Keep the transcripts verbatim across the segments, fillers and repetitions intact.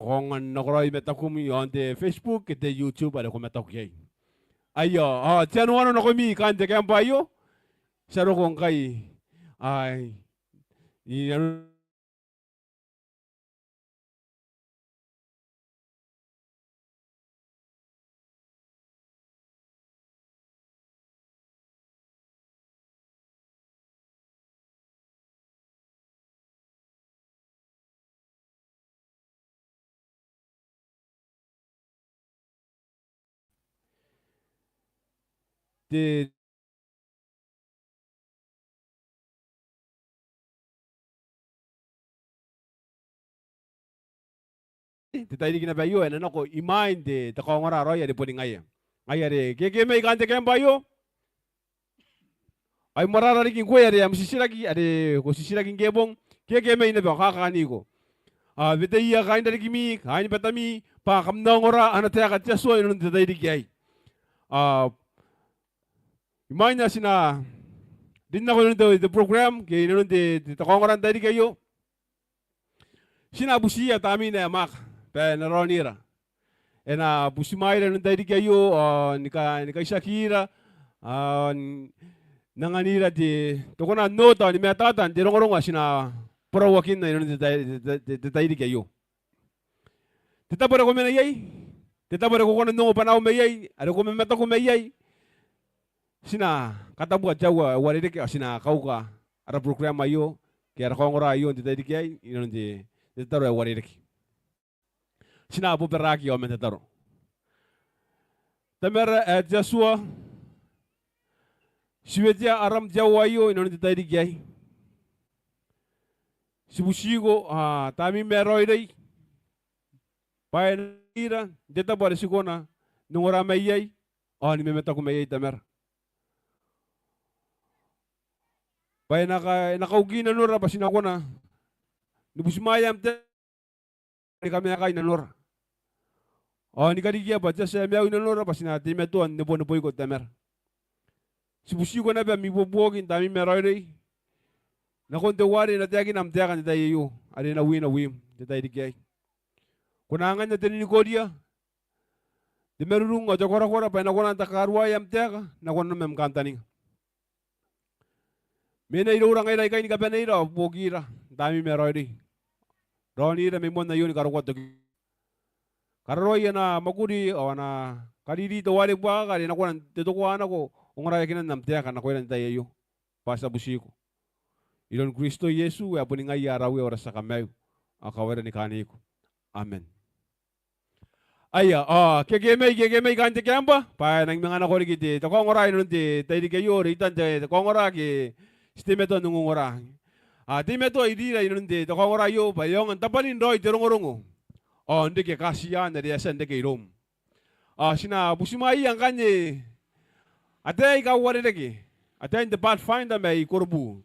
ko aonga n nakoraoi matakum i aon te Facebook ke te YouTube are ko mataku iai. Aio, ao ti a nora nakoimi kaain te camp aio. Ti a roko ngkai, ai, i nanon te te tairiki naba aio e na nako imwain te, te kaongora raoi are boni ngaia. Ngaia are, ke, ke mai kaain te camp aio. Ai moarara riki ngkoe are am titiraki, are ko titiraki ngke bong, ke, ke mai naba, kakaniko. A, weteia kaain rarikimi, kaain batami, bwa kam na ongora ana taeka te Atua i nanon te tairiki aei. A, imwain ae ti na rin nako i nanon te, te program, ke i nanon te, te, te kaongora n tairiki aio. Ti na butiia tamnein ae Maaka bwa e na raonira. E na butimwaeira n tairiki aio, ao ni ka, ni kaitiakira, ao n anganira te, te kona n oota, ni matata n te rongorongo ae ti na borauakinna i nanon te tai, te, te, te tairiki aio. Te tabo are ko mena iai, te tabo are ko kona n ongo bwanaau mai iai, are ko mamataku mai iai, ti na katabua te aua ae uarereke, ao ti na kauka ara program aio, ke ara kaongora aio n te tairiki aei, i nanon te, te tataro ae uarereke. Ti na bobaraki ao man tataro. Tamara ae te Atua, ti wetea aram te aua aio i nanon te tairiki aei. Ti butiko, a, tamneim ae raoiroi, bwa e na ira n te tabo are ti kona n ongora mai iai, ao ni mamataku mai iai Tamara. Bwa e na ka, e na kauki nanora bwa ti na kona ni butimwaea am taeka ni kamaeka i nanora. Ao ni karikia bwa te Atua ae maiu i nanora bwa ti na teimatoa n neboneboiko Tamara. Ti butiko naba am ibuobuoki tamneim ae raoiroi, nakon teuare e na taekina am taeka n te tai aio, are e na wina wiim n te tairiki aei. Ko na anganna te ninikoria, te marurung ao te korakora bwa e na kona n takaruaea am taeka, nakon nanom am kantaninga. Mena iroura ngaira aikai ni kabaneira ao buokira, tamneim ae raoiroi. Raonira mai moan aio ni karokoa toki. Kararoai ana mwakuri ao ana kariri teuare buakaka are e na kona n totokoa nako ongoraeakinan am taeka nakoira n te tai aio. Bwa ti a butiko iroun Kristo Iesu ae boni ngaia ara Uea ao ara tia Kamaiu, ao kawaira ni kaaniko. Amen. Aia, ao, ke ke mai, ke ke mai kaain te camp, bwa e nang manga nako riki te, te kaongora i nanon te tairiki aio, reitan te, te kaongora ake ti teimatoa n ongongora. A, teimatoa irira i nanon te, te kaongora aio, bwa e aonga n tabwanin raoi te rongorongo. Ao, n reke kaatiaan are e a tia n reke iroum. Ao, ti na butimwaeia ngkanne ataei aika uarereke, ataein te Pathfinder mai Korobu.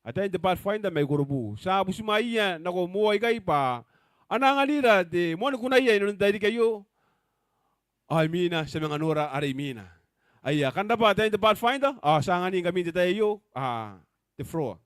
Ataein te Pathfinder mai Korobu. Ti a butimwaeia nako moa ikai bwa a na anganira te moan kunaia i nanon te tairiki aio. Ao imwina, ti a manga nora are imwina. Aia, kam rabwa ataein te Pathfinder, ao ti a anganingkami n te tai aio, a, te floor.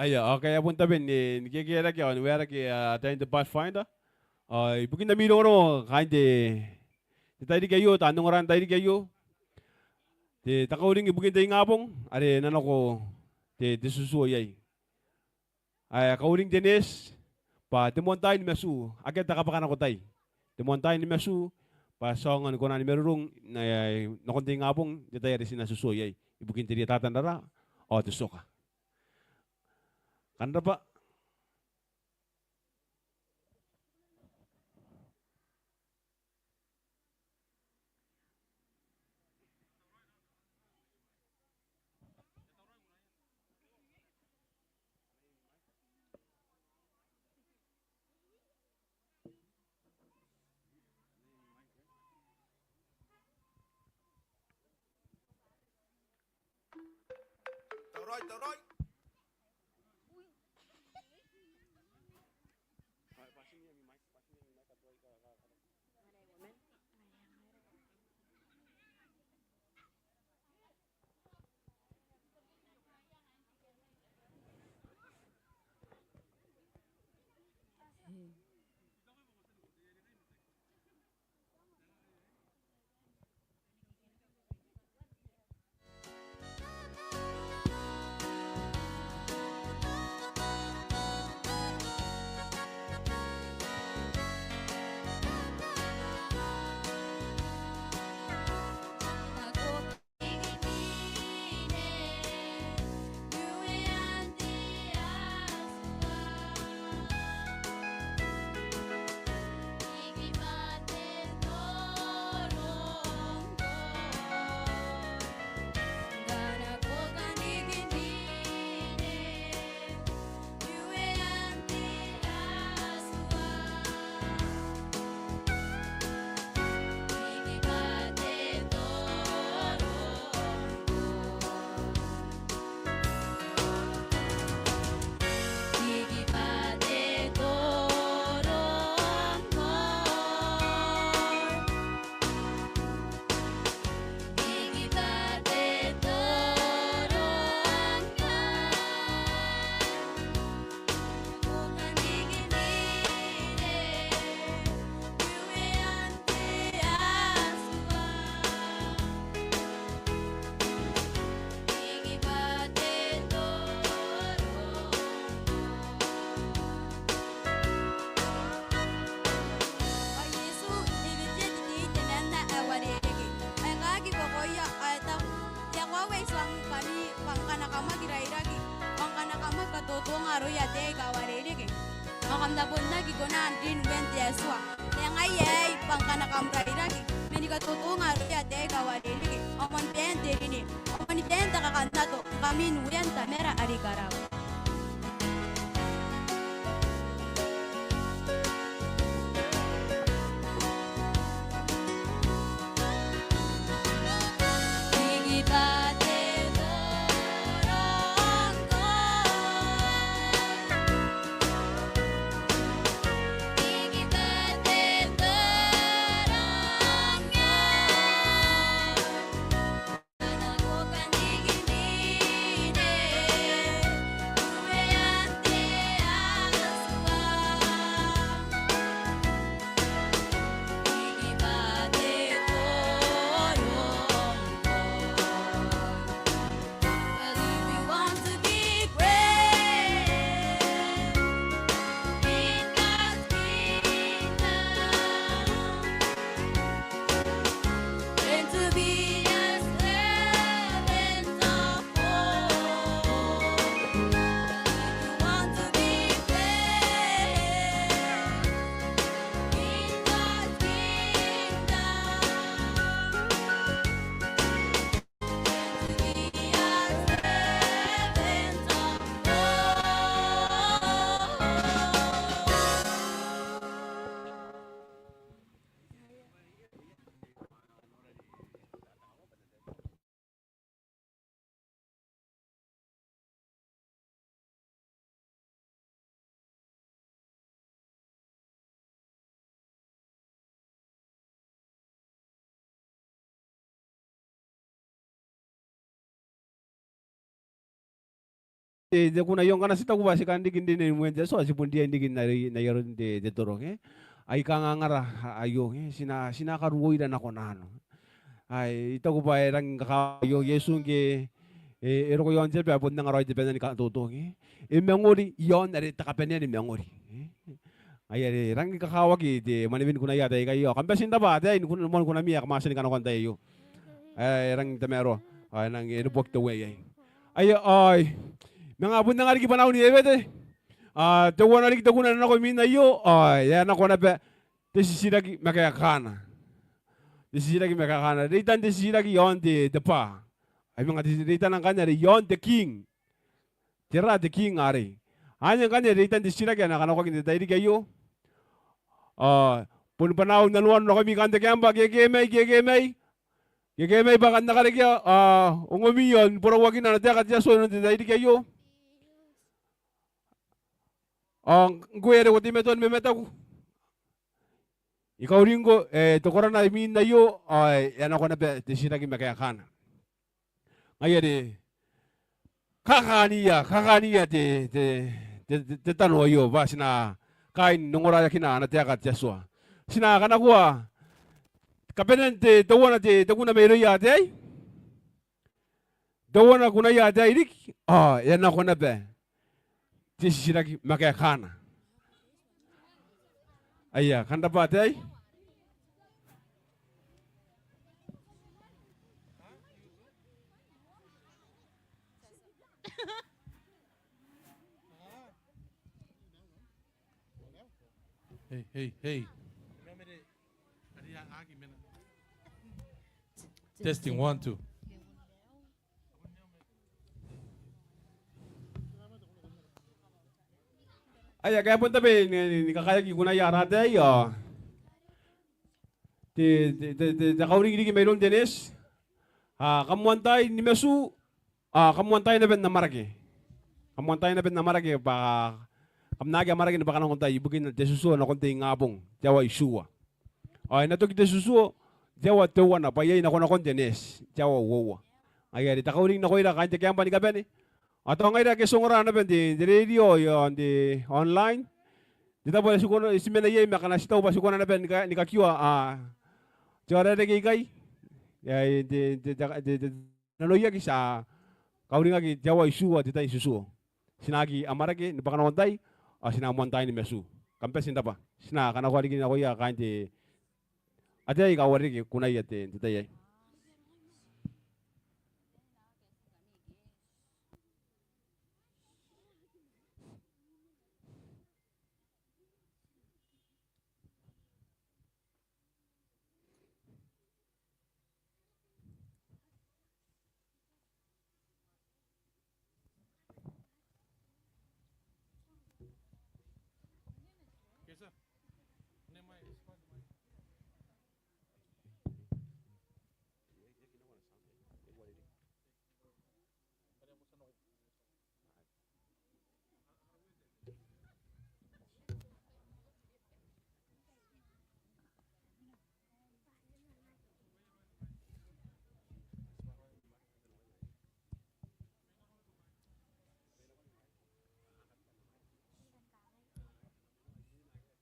Aia, ao ke e a bon tabe ni, ni kekerake, ao ni waerake, a, ataein te Pathfinder. Ao ibukin ami rongorongo kaain te, te tairiki aio, taan ongora n tairiki aio. Te, te kauring ibukin te ingabong, are e na nako te, te tutuo iai. Ae kauring te neeti, bwa te moan tai ni matu, akea te kabwakanako tai. Te moan tai ni matu, bwa ti aonga ni kona ni marurung, n, e, nakon te ingabong, n te tai are ti na tutuo iai, ibukin te rietata n rara, ao te tioka. Kam rabwa. Ao Iesu e wetea te tei temanna ae uarereke, ao e kaaki buakoia, ao e taku, Te akoau ae I tuangingkami, bwa ngkana kam aki rairaki, ao ngkana kam aki katotonga aroia ataei aika uarereke, ao kam na bon aki kona n rin uean te Atua. Ma ngaia aei, bwa ngkana kam rairaki, ma ni katotonga aroia ataei aika uarereke, ao moan baen te rine, ao moan baen te kakannato, ngkami n uean Tamara are i karawa. Te, te kuna aio ngkana ti taku bwa ti kan riki n rine ni mwen te Atua, ti bon riai n riki n ai, n ai aron te, te toro, ke? Ai kangangara aio, ke? Ti na, ti na karuoira nako nano. Ai, I taku bwa e rangi ni kakawaki aio Iesu ngke e, e roko i aon te aba, e bon anga raoi te bane ni katoto, ke? E mangori i aon are te kabanea ni mangori. Ai are e rangi ni kakawaki te mwanewen kunaia ataei aio. Kam bati n rabwa ataei ni kuna, moan kunami ae kam a tia ni kanakoa n tai aio. Ae e rangi n tamaroa. Ae e nang, e neboaki te uea iai. Aio, ai. Manga bon anga riki bwanaau ni wewete. Ao teuana riki te kuna ae na nako imwin aio. Ao e a nako naba te titiraki ma kaekaana. Te titiraki ma kaekaana. Reitan te titiraki i aon te, te bwaa. Ai manga te, reitana ngkanne are i aon te king. Tera te king arei? Anne ngkanne reitan te titiraki ae na kanakoaki n te tairiki aio. Ao boni bwanaau n anuanu nakoimi kaain te kaembwa, ke ke mai, ke ke mai. Ke ke mai bwa kam na karekea, a, ongomi ao ni borauakina ana taeka te Atua inanon te tairiki aio. Ao ngkoe are ko teimatoa ni mamataku, I kauringko, e, te korana imwin aio, ao e a nako naba te titiraki ma kaekaana. Ngaia are kakaania, kakaania te, te, te, te, te tano aio, bwa ti na kaai n ongoraeakina ana taeka te Atua. Ti na kanakoa kabanean te, teuana te, te kuna mairouia ataei. Teuana kunaia ataei riki, ao e a nako naba te titiraki ma kaekaana. Aia, kam rabwa ataei. Hey, hey, hey. Testing, one, two. Aia, ke a bon tabe ni, ni, ni kakaeaki kunaia ara ataei, ao te, te, te, te, te kauring riki mairoun te neeti. A, kam moan tai ni matu, a, kam moan tai naba n amwarake. Kam moan tai naba n amwarake bwa kam na aki amwarake ni bwaka nakon tai ibukin te tutuo nakon te ingabong, te aoa itiua. Ao e na toki te tutuo te aoa teuana bwa iai nakonakon te neeti, te aoa uoua. Ngaia are te kauring nakoira kaain te kiamba ni kabane. Ao tao ngaira ake ti ongora naba n te, te radio ao n te online. Te tabo are ti kona, ti mena iai ma ngkana ti tau bwa ti kona naba ni ka, ni kakioa, a, te aorareke ikai. Ia, e, te, te, te, te, te nanoiaki ti a kauringaki te aoa itiua te tai n tutuo. Ti na aki amwarake ni bwaka nakon tai, ao ti na moan tai ni matu. Kam bati n rabwa. Ti na kanakoa riki nakoia kaain te ataei aika uarereke kunaia te, te tai aei.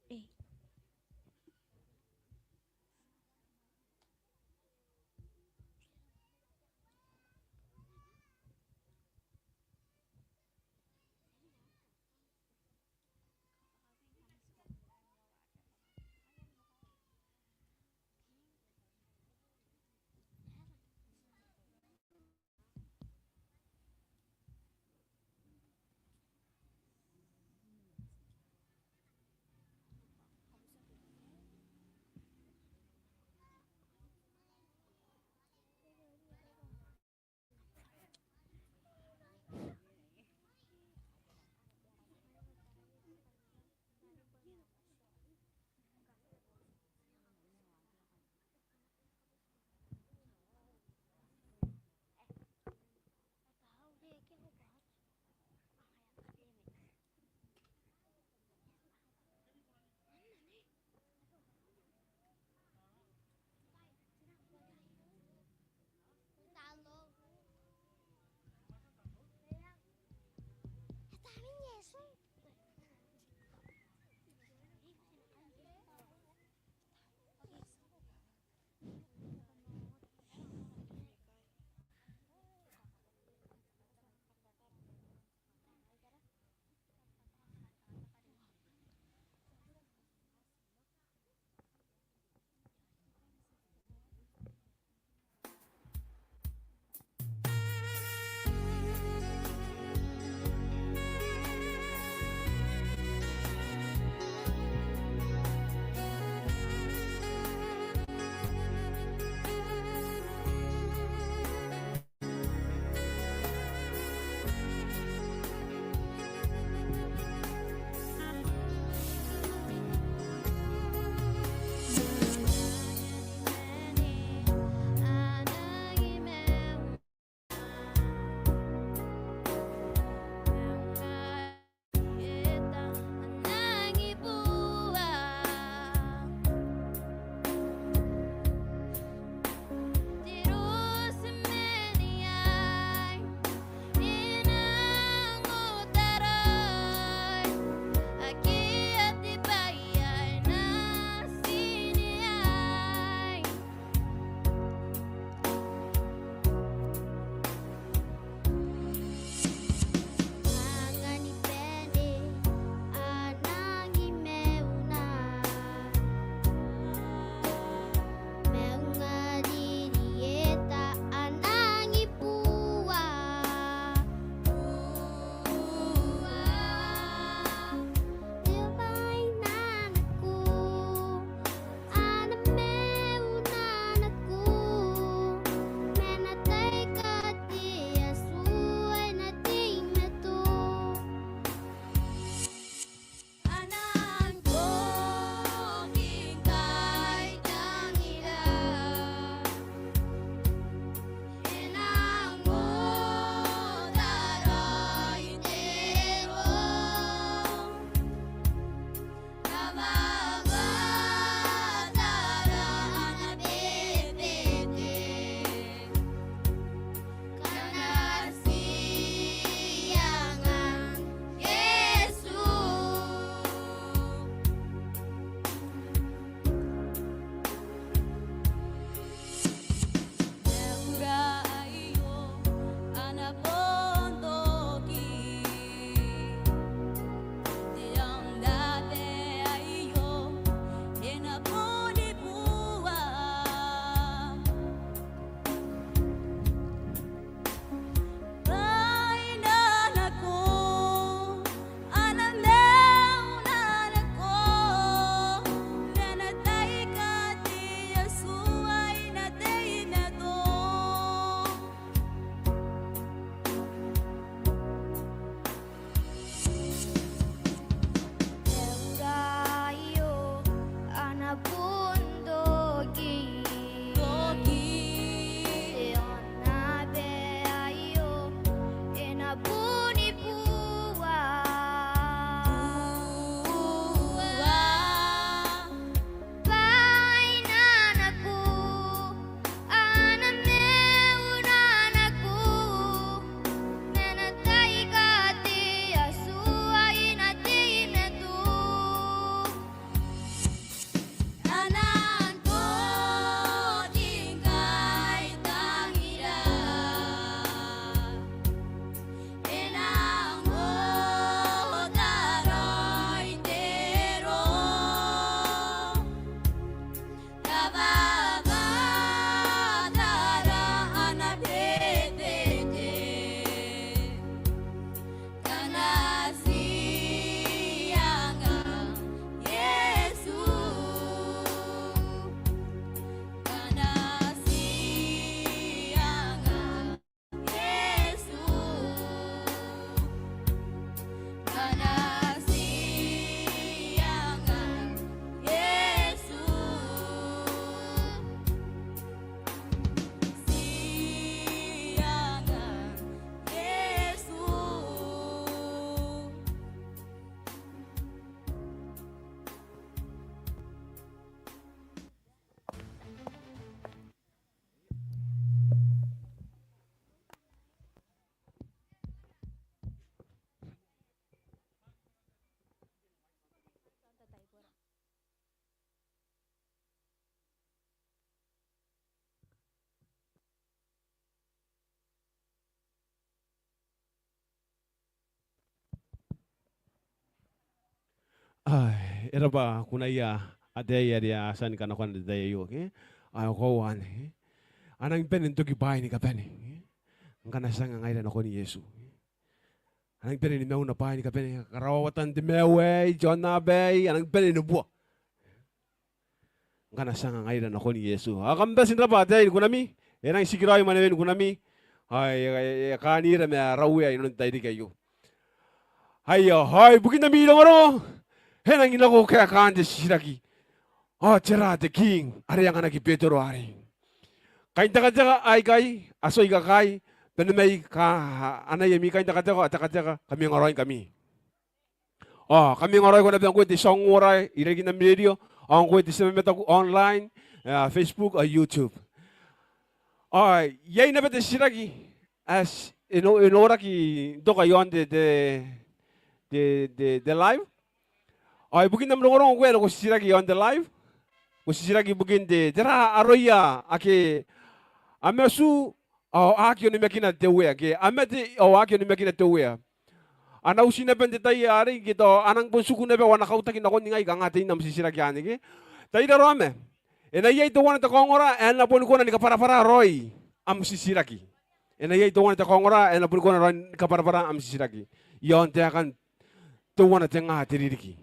Ei, Ai, e raba kunaia ataei are a tia ni kanakoa n te tai aio, ke? Ao e koaua anne, ke? A nangi bane n toki bwaai ni kabane, ke? Ngkana ti anga ngaira nakon Iesu. A nangi bane ni mauna bwaai ni kabane, karaoatan te maiu aei, te aonnaba aei, a nangi bane ni bua. Ngkana ti anga ngaira nakon Iesu. Ao kam bati n raba ataei ni kunami, e nangi tikiraoi manewen kunami, ao e, e, e kaanira ma ara Uea inanon te tairiki aio. Aio, ao ibukin ami rongorongo, e nangi nako kaekaan te titiraki. Ao tera te king are e anganaki Betero arei? Kaintekateka aikai, a tuai kakaai, bane mai ka-, anai ami kaintekateka, tekateka, kamwenga raoi ngkami. Ao kamwenga raoi ngkoe naba ngkoe te tia ongora irarikin ami rerio, ao ngkoe te tia mamataku online, ae Facebook, ao YouTube. Ao iai naba te titiraki ae ti-, e no-, e noraki n toka iaon te, te, te, te, te live. Ao ibukin am rongorongo ngkoe are ko titiraki iaon te live, ko titiraki ibukin te, tera aroia ake a matu ao a aki onimakina te Uea, ke a mate ao a aki onimakina te Uea. A na uti naba n te tai arei, ke tao a nang bon tiku naba ao a na kautaki nakon ningai, kanga tein am titiraki anne, ke? Tai raraoma. E na iai teuana te kaongora ae na boni kona ni kabwarabwara raoi am titiraki. E na iai teuana te kaongora ae na boni kona raoi ni kabwarabwara am titiraki iaon taekan teuana te nga te ririki.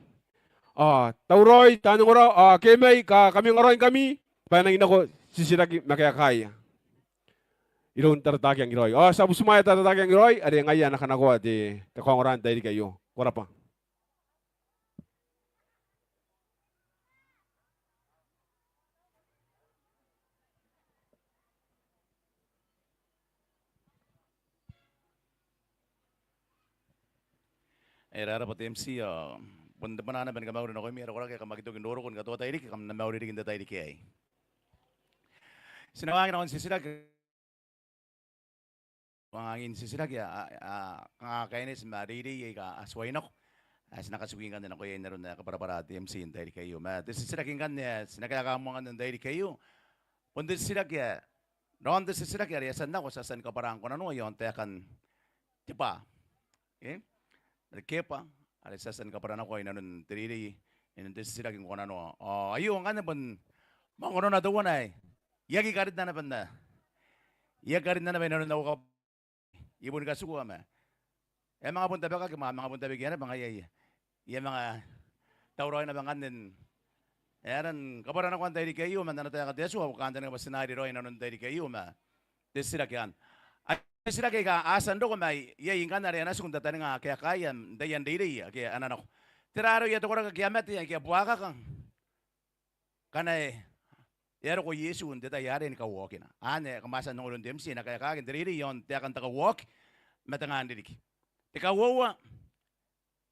Ao tauraoi taan ongora, ao ke mai, ka-, kamwenga raoi ngkami, bwa e nangi nako titiraki ma kaekaaia iroun Taratakiangi Raoi. Ao ti a butimwaea Taratakiangi Raoi, are ngaia ae na kanakoa te, te kaongora n te tairiki aio. Ko raba. E raba te MC, ao bon te bwanaa naba ni kamauri nakoimi are koraki ae kam aki toki n roroko ni katoa tairiki, kam na mauri riki n te tairiki aei. Ti na waaki nakon titiraki. Waakina titiraki a, a, a, kanga kaineti ma reirei aika a tuai nako. Ao ti na katikui ngkanne nakoia n aron ae kabwarabwara te MC n te tairiki aio. Ma te titiraki ngkanne ae ti na kaekaa moa ngkanne n te tairiki aio, bon te titiraki ae, raon te titiraki are e a tia n nako, ti a tia ni kabwara ngkoananoa iaon taekan te bwa, e? Are Keba, are ti a tia ni kabwara nako inanon te reirei, inanon te titiraki ngkoananoa. Ao aio ngkanne bon manga kanoana teuana ae I aki karinna naba n, I aki karinna naba inanon au kab-, I boni katikua ma e a manga bon tabekaki, ma a manga bon tabekia naba ngaia. I a manga tauraoi naba ngkanne n aera ni kabwaranakoa n te tairiki aio man ana taeka te Atua, au kantaninga bwa ti na ari raoi inanon te tairiki aio ma te titiraki anne. Ai te titiraki aika a tia n roko ma iai ngkanne are a na tiku n tataninga kaekaaia n taian reirei ake a na nako. Tera aroia te koraki ake a mate, ake a buakaka ngkana e, e a roko Iesu n te tai arei ni kauaokina? Anne kam a tia n ongo iroun te MC, e na kaekaaki n te reirei iaon taekan te kauaoki ma te nga n ririki. Te kauoua,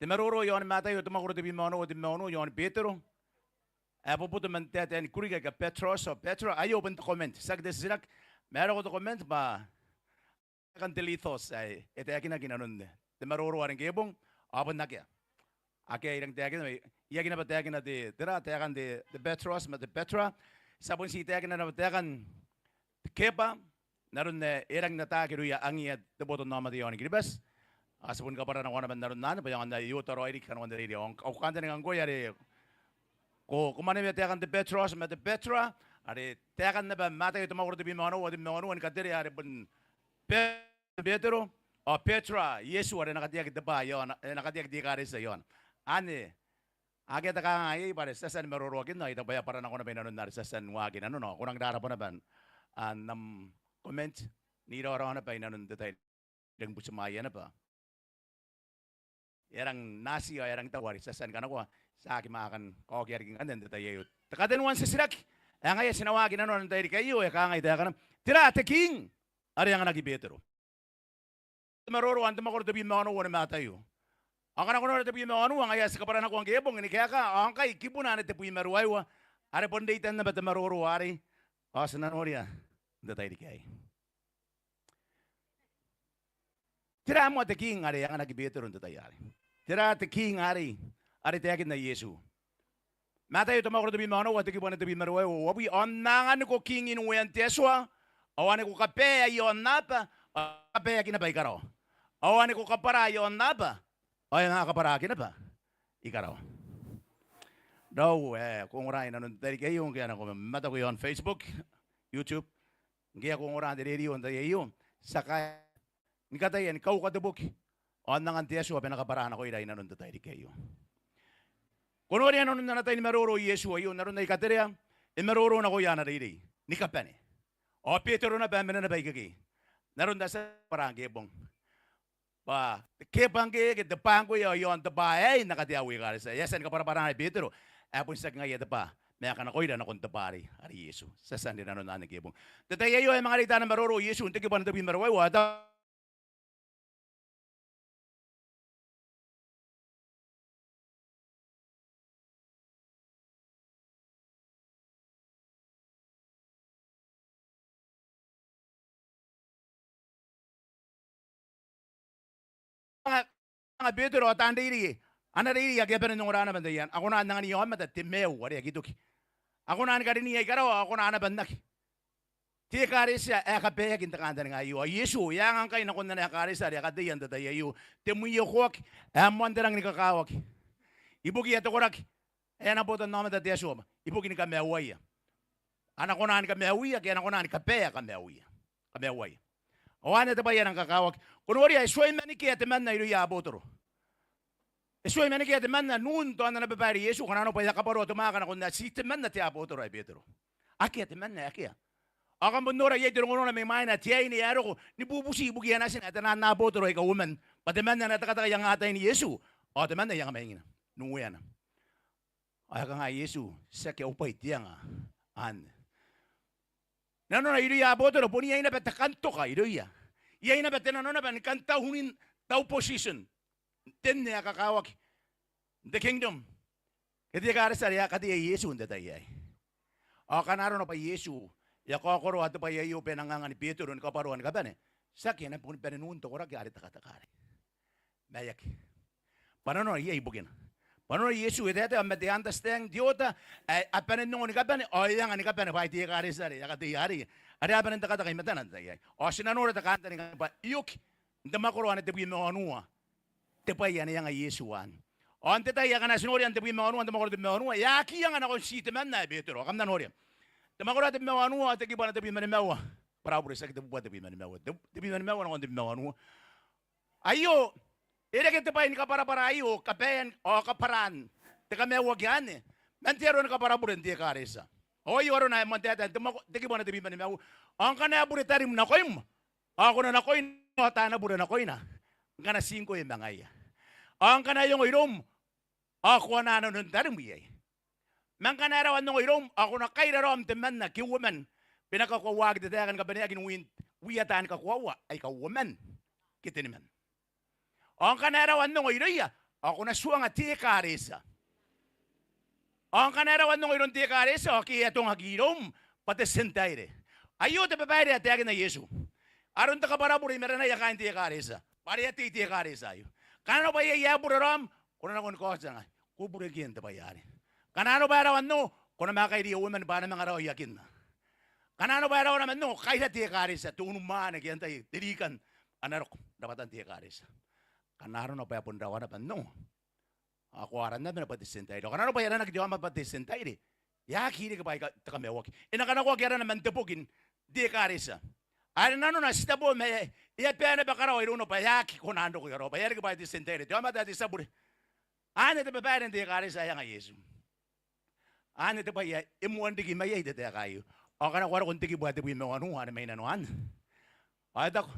te maroro iaoni Mataio te mwakoro tebwi ma onoua, tebwi ma onoua iaoni Betero, ae boboto man te taetae ni Kurika aika Petros ao Petra. Aio bon te comment, tiaki te titiraki, ma e roko te comment bwa taekan te lithos ae e taekinaki inanon te maroro are ngke e bong, ao bon akea. Akea, I rangi n taekina, I aki naba taekina te, tera, taekan te, te Petros ma te Petra. Ti a bon ti taekina naba taekan te Keba, n aron ae e rangi n ataaki irouia angiia te botannaomata iaoni Kiribati. Ao ti boni kabwaranakoa naba n aron anne bwa e aonga n iota raoi riki kanoan te reirei. Ao au kantaninga ngkoe are ko, ko mwaneweia taekan te Petros ma te Petra, are taekan naba Mataio te mwakoro tebwi ma onoua, tebwi ma onoua ni katerea are bon Pe-, Betero, ao Petra, Iesu are e na kateaki te bwa iaona, e na kateaki te ekaretia iaona. Anne, akea te kangaanga iai bwa are ti a tia ni maroroakinna, ao I taku bwa e a bwaranako naba inanon are ti a tia n waaki inanona. Ao ko rangi n rarabwa naba n, a, n am comment, n iraorao naba inanon te tai ae I rangi ni butimwaeia naba. E a rangi n ati ao e a rangi n tau are ti a tia ni kanakoa, ti a aki manga kan kaokia riki ngkanne n te tai aio. Te katenua n titiraki ae ngaia ti na waaki inanona n te tairiki aio e kangai taekana: Tera te king are e anganaki Betero? Te maroro n te mwakoro tebwi ma onoua ni Mataio. Ao ngkana ko noora tebwi ma onoua, ngaia ti kabwaranakoa ngke e bong ni kaeka, ao ngkai kibuna anne tebwi ma ruaiwa, are bon reitan naba te maroro arei, ao ti na noria n te tairiki aei. Tera moa te king are e anganaki Betero n te tai arei? Tera te king arei are taekinna Iesu? Mataio te mwakoro tebwi ma onoua, te kibu ae tebwi ma ruaiwa, uabwi: Ao N na anganiko king i nuean te Atua, ao ane ko kabaea i aonnaba, ao e na kabaeaki naba i karawa. Ao ane ko kabwaraa i aonnaba, ao e na kabwaraaki naba i karawa. raou ae ko ongora inanon te tairiki aio, ngke a nako mataku i aon Facebook, YouTube, ngke a ko ongora n te rerio n te tai aio, ti a kaea ni kataia ni kaukateboaki ao n angan te Atua bwa e na kabwara nakoira inanon te tairiki aio. Ko noria nanon ana tai ni maroro Iesu aio, n aron ae I katerea, e maroro nakoia ana reirei ni kabane. Ao Betero naba e mena naba ikekei n aron ae ti a kabwara ngke bong. Bwa te kebwa ngke e eke te bwa ngkoe ao i aon te bwa aei n na katea au ekaretia. E a tia ni kabwarabwara Betero ae bon tiaki ngaia te bwa, ma e kanakoira nakon te bwa arei, are Iesu. Ti a tia n rinanona ngke bong. N te tai aio e a manga reita ana maroro Iesu n te kibu ae tebwi ma ruaiwa, ao e taku Kanga, kanga Betero ao taan reirei, ana reirei ake a bane n ongora naba n te tai anne, a kona n angania aomata te maiu are aki toki. A kona ni karinii aika rawa, a kona naba n aki. Te ekaretia ae kabaeaki n te kantaninga aio. Ao Iesu e anga ngkai nakon ana ekaretia are e a kateia n te tai aio te mwiokoaki ae moan te rangi ni kakawaki ibukiia te koraki ae e na botannaomata te Atua ibukin kamaiuaia. A na kona ni kamaiuia ke a na kona ni kabaea kamaiuia, kamaiuaia. Ao anne te bwai ae rang kakawaki. Ko noria, e tuai manikea temanna irouia abotoro. E tuai manikea temanna n un tao n ana babaire Iesu, kanga nano bwa e a kabwaroa te mwaaka nakon ae ti temanna te abotoro ae Betero. Akea temanna, akea. Ao kam bon nora iai te rongorongo mai mwaina, te aine ae roko ni bubuti ibukiia natina ae taian abotoro aika uoman, bwa temanna e na tekateka i angatain Iesu ao temanna i angamaingina n ueana. Ao e kangai Iesu, tiaki au bwai te anga anne. Nanona irouia abotoro bon iai naba te kantoka irouia. Iai naba te nano naba ni kan taunin, tau position n te nne ae kakawaki, n te kingdom, ke te ekaretia are e a katea Iesu n te tai aei. Ao kanga arona bwa Iesu e a kaokoroa te bwai aio bwa e nang angan Betero ni kabwaroa ni kabane, tiaki e na boni bane n un te koraki are tekateka arei. Ma e aki. Bwa nanona iai ibukina. Bwa nanona Iesu e taetae ma te understand, te oota ae a bane n ongo ni kabane ao e anga ni kabane bwa ai te ekaretia are e a katea arei, are a bane n tekateka i matana n te tai aei. Ao ti na nora te kantaninga bwa e oki n te mwakoro ae tebwi ma wanua te bwai ae e anga Iesu anne. Ao n te tai ae kanga ti noria n tebwi ma wanua, n te mwakoro tebwi ma wanua, e a aki anga nakon ti temanna ae Betero. Ao kam na noria te mwakoro ae tebwi ma wanua, te kibu ae tebwi ma nimaua. Kabwara au bure, tiaki te bubua, tebwi ma nimaua. Te, tebwi ma nimaua nakon tebwi ma wanua. Aio, e reke te bwai ni kabwarabwara aio, kabaean ao kabwaraan te kamaiuaki anne man te aro ni kabwara bure n te ekaretia. Ao aio arona ae moan taetae n te mwako, te kibu ae tebwi ma nimaua. Ao ngkana e bure tarim nakoim, ao ko na nakoina, ao taana bure nakoina ngkana ti ngkoe ma ngaia. Ao ngkana e ongo iroum, ao ko a na nanon tarim iai. Ma ngkana e rawa n ongo iroum, ao ko na kaira raom temanna ke uoman, bwa e na kakoauaki te taeka ni kabaneaki n win, wiia taani kakoaua aika uoman ke teniman. Ao ngkana e rawa n ongo irouia, ao ko na tuanga te ekaretia. Ao ngkana e rawa n ongo iroun te ekaretia, ao ke e atongaki iroum bwa te Tientaire. Aio te babaire ae taekinna Iesu. Aron te kabwara bure i marenaia kaain te ekaretia. Bwa are e a tei te ekaretia aio. Kanga nano bwa iai ae bure raom, ko na nako ni kaotia ngkai, ko burekia n te bwai arei. Kanga nano bwa e rawa n ongo, ko na manga kairiia uoman bwa a na manga raoiakinna. Kanga nano bwa e rawa naba n ongo, kaira te ekaretia, te unimwaane ke antai, te rikan, a na roko rabwatan te ekaretia. Kanga arona bwa e bon rawa naba n ongo, ao ko aranna naba bwa te Tientaire. Ao kanga nano bwa e aranaki te aomata bwa te Tientaire, e aki reke bwa aika te kamaiuaki. E na kanakoaki arana man te boki n te ekaretia. Are nanona ti tabo ma e, e a bae naba karawa irouna bwa e aki kona n roko i karawa, bwa e a reke bwa te Tientaire, te aomata ae te tia bure. Anne te babaire n te ekaretia ae anga Iesu. Anne te bwai ae e moan riki mai iai te taeka aio. Ao ngkana ko a roko n te kibu ae tebwi ma wanua are mai nano anne, ao e taku,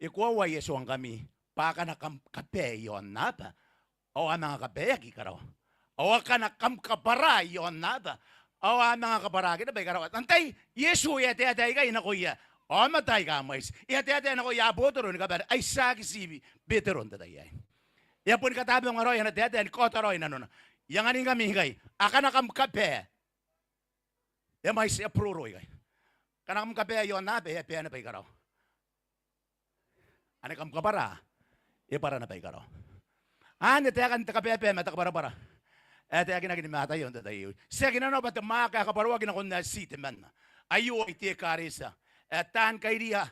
e koaua aia tuangkami bwa akana kam kabae i aonnaba, ao a manga kabaeaki i karawa. Ao akana kam kabwara i aonnaba, ao a manga kabwaraki naba i karawa. Antai? Iesu e a taetae ikai nakoia aomata aika a mwaiti. E a taetae nakoia abotoro ni kabane, ai tiaki ti Betero n te tai aei. E a boni katabonga raoi ana taetae ni kaota raoi nanona. I anganingkami ikai, akana kam kabae, e a mwaiti, e a bororo ikai. Akana kam kabae i aonnaba, e a bae naba i karawa. Ane kam kabwara, e bwara naba i karawa. Anne taekan te kabaebae ma te kabwarabwara ae taekinaki ni mataio n te tai aio. Tiaki nanona bwa te mwaaka ae kabwaroaki nakon ae ti temanna. Aio ai te ekaretia ae taan kairiia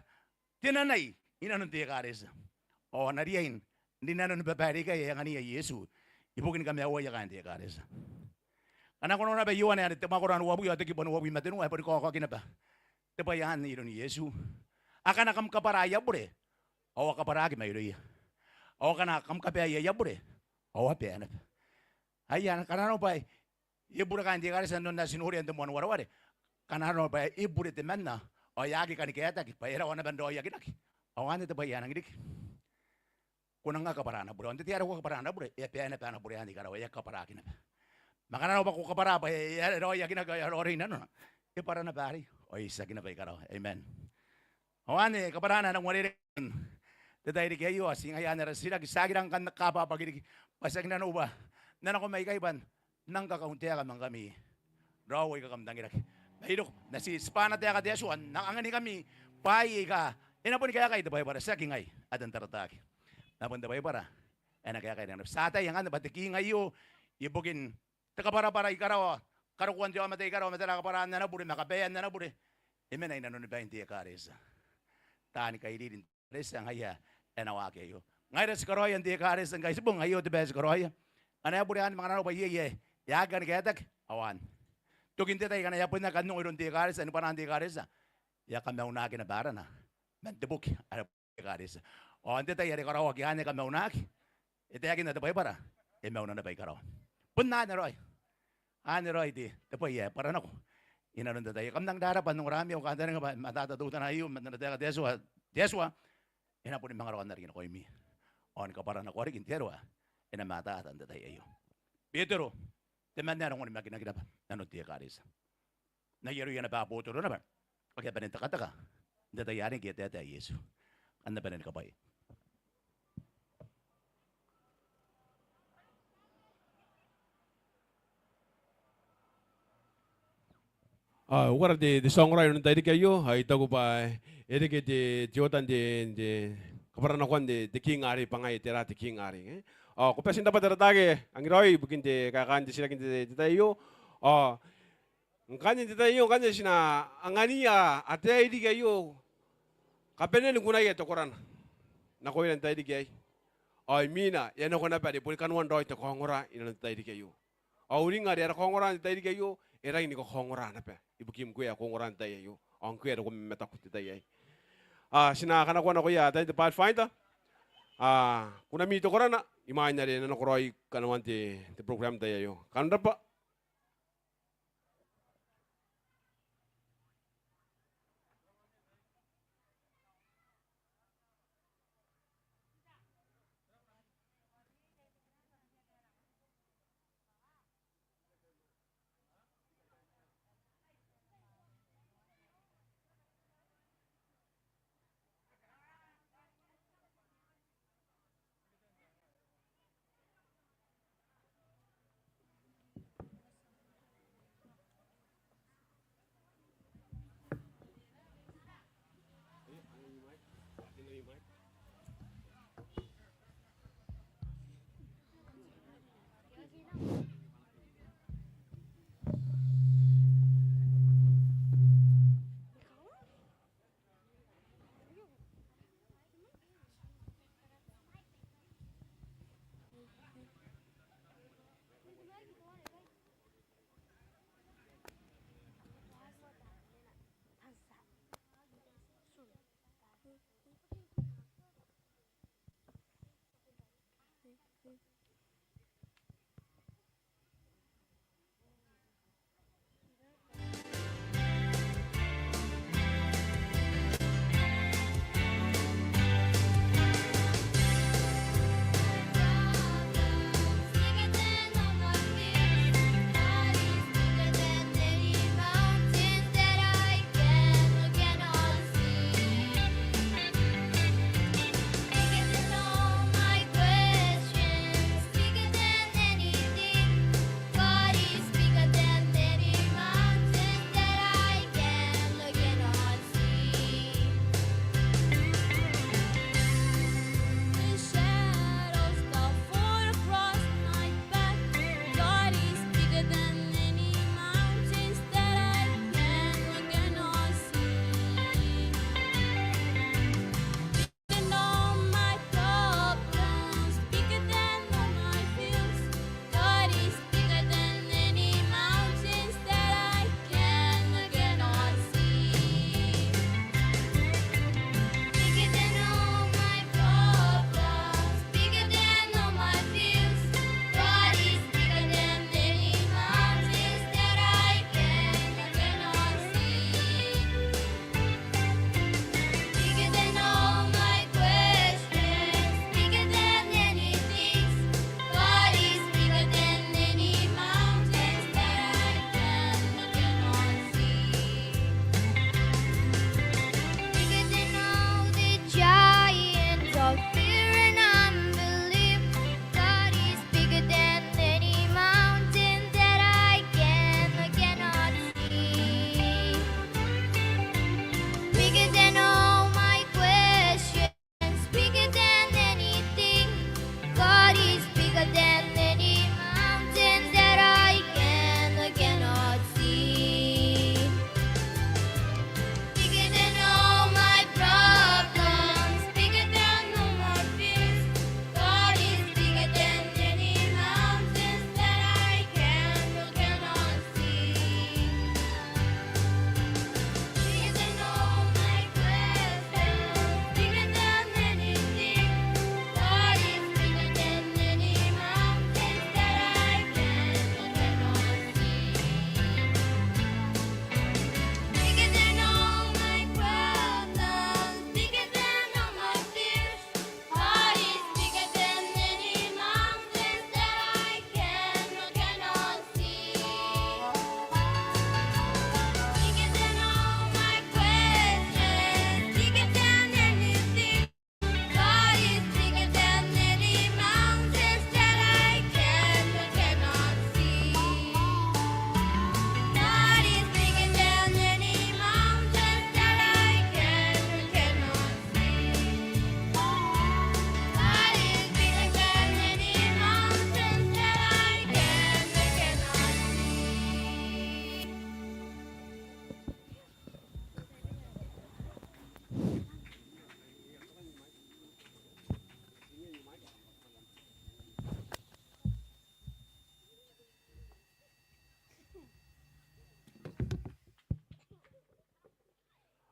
te nanai inanon te ekaretia. Ao a na riai n rinanoni babaire aikai ae angania Iesu ibukin kamaiuaia kaain te ekaretia. Ngkana ko noora naba Ioane are te mwakoro ae uabwi ao te kibu ae uabwi ma tenua, e boni kaokaki naba te bwai anne iroun Iesu. Akana kam kabwara aia bure, ao a kabwaraki mairouia. Ao akana kam kabaea aia bure, ao a bae naba. Aia, ngkana arona bwa e bure kaain te ekaretia n aron ae ti noria n te moan wareware, ngkana arona bwa e bure temanna ao e aki kani kaetaki bwa e rawa naba n raoiakinaki, ao anne te bwai ae nangi riki. Ko nang aki kabwara ana bure. Ao n te tai are ko aki kabwara ana bure, e a bae naba ana bure anne i karawa, e aki kabwaraki naba. Ma ngkana arona bwa ko kabwara bwa e, e raoiakinaki ao e a raoiroi nanona, e bwara naba arei ao e itiaki naba i karawa. Amen. Ao anne kabwarana ae nang uarereke n te tairiki aio, ao ti ngaia anne ara titiraki. Tiaki rang kan kaabwabwaki riki bwa tiaki nanou bwa N na nako mai ikai bwa N nang kakauntaeka ma ngkami raou aika kam tangiraki. Mai roko, N na ti tibwa ana taeka te Atua n anganingkami bwaai aika e na boni kaekai te Baibara. Tiaki ngai ae taan taratara, ma bon te Baibara ae na kaekai. Ti ataia ngkanne bwa te king aio, ibukin te kabwarabwara i karawa, karokoan te aomata i karawa ma tera, kabwaraan ana bure ma kabaean ana bure, e mena i nanoni bain te ekaretia. Taani kairiri n te ekaretia ngaia ae e na waaki aio. Ngaira ti karaoia n te ekaretia ngkai, ti bong aio te bwai ae ti karaoia. Ngkana e bure anne ma ngkana arona bwa iai ae e aki kani kaetaki, ao anne. Tokin te tai ngkana e a bon aki kan ongo iroun te ekaretia, ni bwanaan te ekaretia, e a kamaunaki naba arana man te boki are ekaretia. Ao n te tai are e karaoaki anne, e kamaunaki, e taekinna te Baibara, e mauna naba i karawa. Bon anne raoi. Anne raoi te, te bwai ae e bwara nako i nanon te tai. Kam nang rarabwa n ongorami, ao I kantaninga bwa e matata teutana aio, ma N na taeka te Atua, te Atua e na boni manga roko n riki nakoimi. Ao ni kabwara nako riki n te aro ae e na matata n te tai aio. Betero, temanna ae e rongorongoraki naba nanon te ekaretia. N ai aroia naba abotoro naba ake a bane n tekateka n te tai are ngke e taetae Iesu. Kam na bane ni kabwaia. Ao uara te, te tia ongora i nanon te tairiki aio, ao I taku bwa e reke te, te oota n te, te kabwaranakoan te, te king arei bwa ngaia tera te king arei, e? Ao ko bati n rabwa te ara taeka angiraoi ibukin te kaekaan te titiraki n te, te tai aio. Ao ngkanne n te tai aio, ngkanne ti na anganiia ara tairiki aio kabanean kunaia te korana nakoira n te tairiki aei. Ao imwina e a nako naba are boni kanoan raoi te kaongora i nanon te tairiki aio. Ao uringa are ara kaongora n te tairiki aio e rangi ni kakaongora naba ibukim ngkoe ae ko ongora n te tai aio ao ngkoe are ko mamataku n te tai aei. A, ti na kanakoa nakoia taan te Pathfinder. A, kunami te korana imwain are e na nakoraoi kanoan te, te program n te tai aio. Kam rabwa.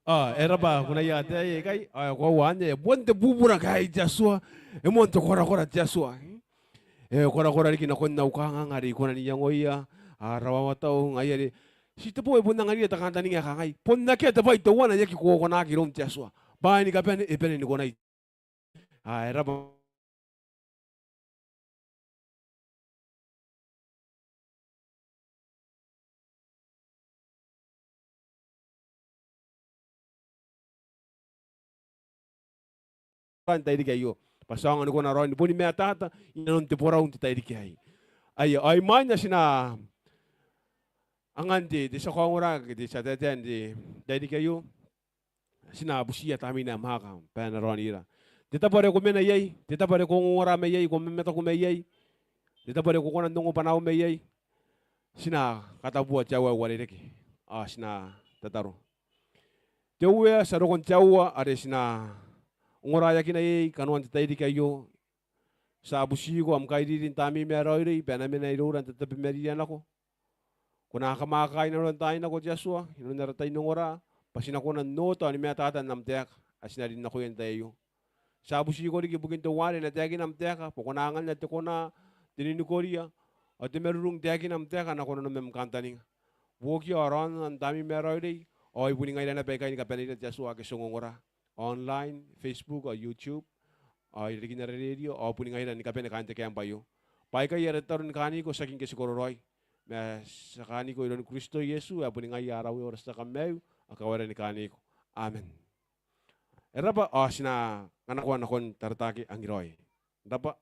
Ao e raba kunaia ataei aikai. Ao e koaua anne, e bon te bubura ngkai te Atua, e moan te korakora te Atua. E korakora riki nakon au kanganga are I kona n iangoia, a, rawawatau, ngaia are ti te bwai bon anganira te kantaninga ae kangai, bon akea te bwai teuana ae aki kokonaki iroun te Atua. Bwaai ni kabane e bane ni konai. A, e raba. N tairiki aio bwa ti aonga ni kona raoi ni boni matata inanon te borau n te tairiki aei. Aia, ao imwain ae ti na angan te, te tia kaongora ke te tia taetae n te tairiki aio, ti na butiia Tamnein ae Mwaaka bwa e na raonira. Te tabo are ko mena iai, te tabo are ko ongongora mai iai, ko mamataku mai iai, te tabo are ko kona n ongo bwanaau mai iai, ti na katabua te aua ae uarereke. Ao ti na tataro. Te Uea, ti a roko n te aua are ti na ongoraeakina iai kanoan te tairiki aio. Ti a butiko am kairiri n Tamneim ae Raoiroi bwa e na mena iroura n tatabemarira nako. Ko na kamwakaai nanora n taai nako te Atua inanon ara tai n ongora, bwa ti na kona n ota ao ni matata n am taeka ae ti na rin nakoia n te tai aio. Ti a butiko riki ibukin teuare e na taekina am taeka, bwa ko na anganna te kona, te ninikoria ao te marurung n taekina am taeka nako nanom am kantaninga. Buokia ao raonna n Tamneim ae Raoiroi, ao ai boni ngaira naba aikai ni kabaneira te Atua ake ti ongongora online, Facebook ao YouTube, ao irarikin ara rerio, ao boni ngaira ni kabane kaain te camp aio. Bwa aikai ara tataro ni kaaniko, tiaki ngke ti kororaoi, ma ti a kaaniko iroun Kristo Iesu ae boni ngaia ara Uea ao ara tia kamaiu, ao kawaira ni kaaniko. Amen. E raba, ao ti na kanakoa nakon Tarataki Angiraoi. E raba.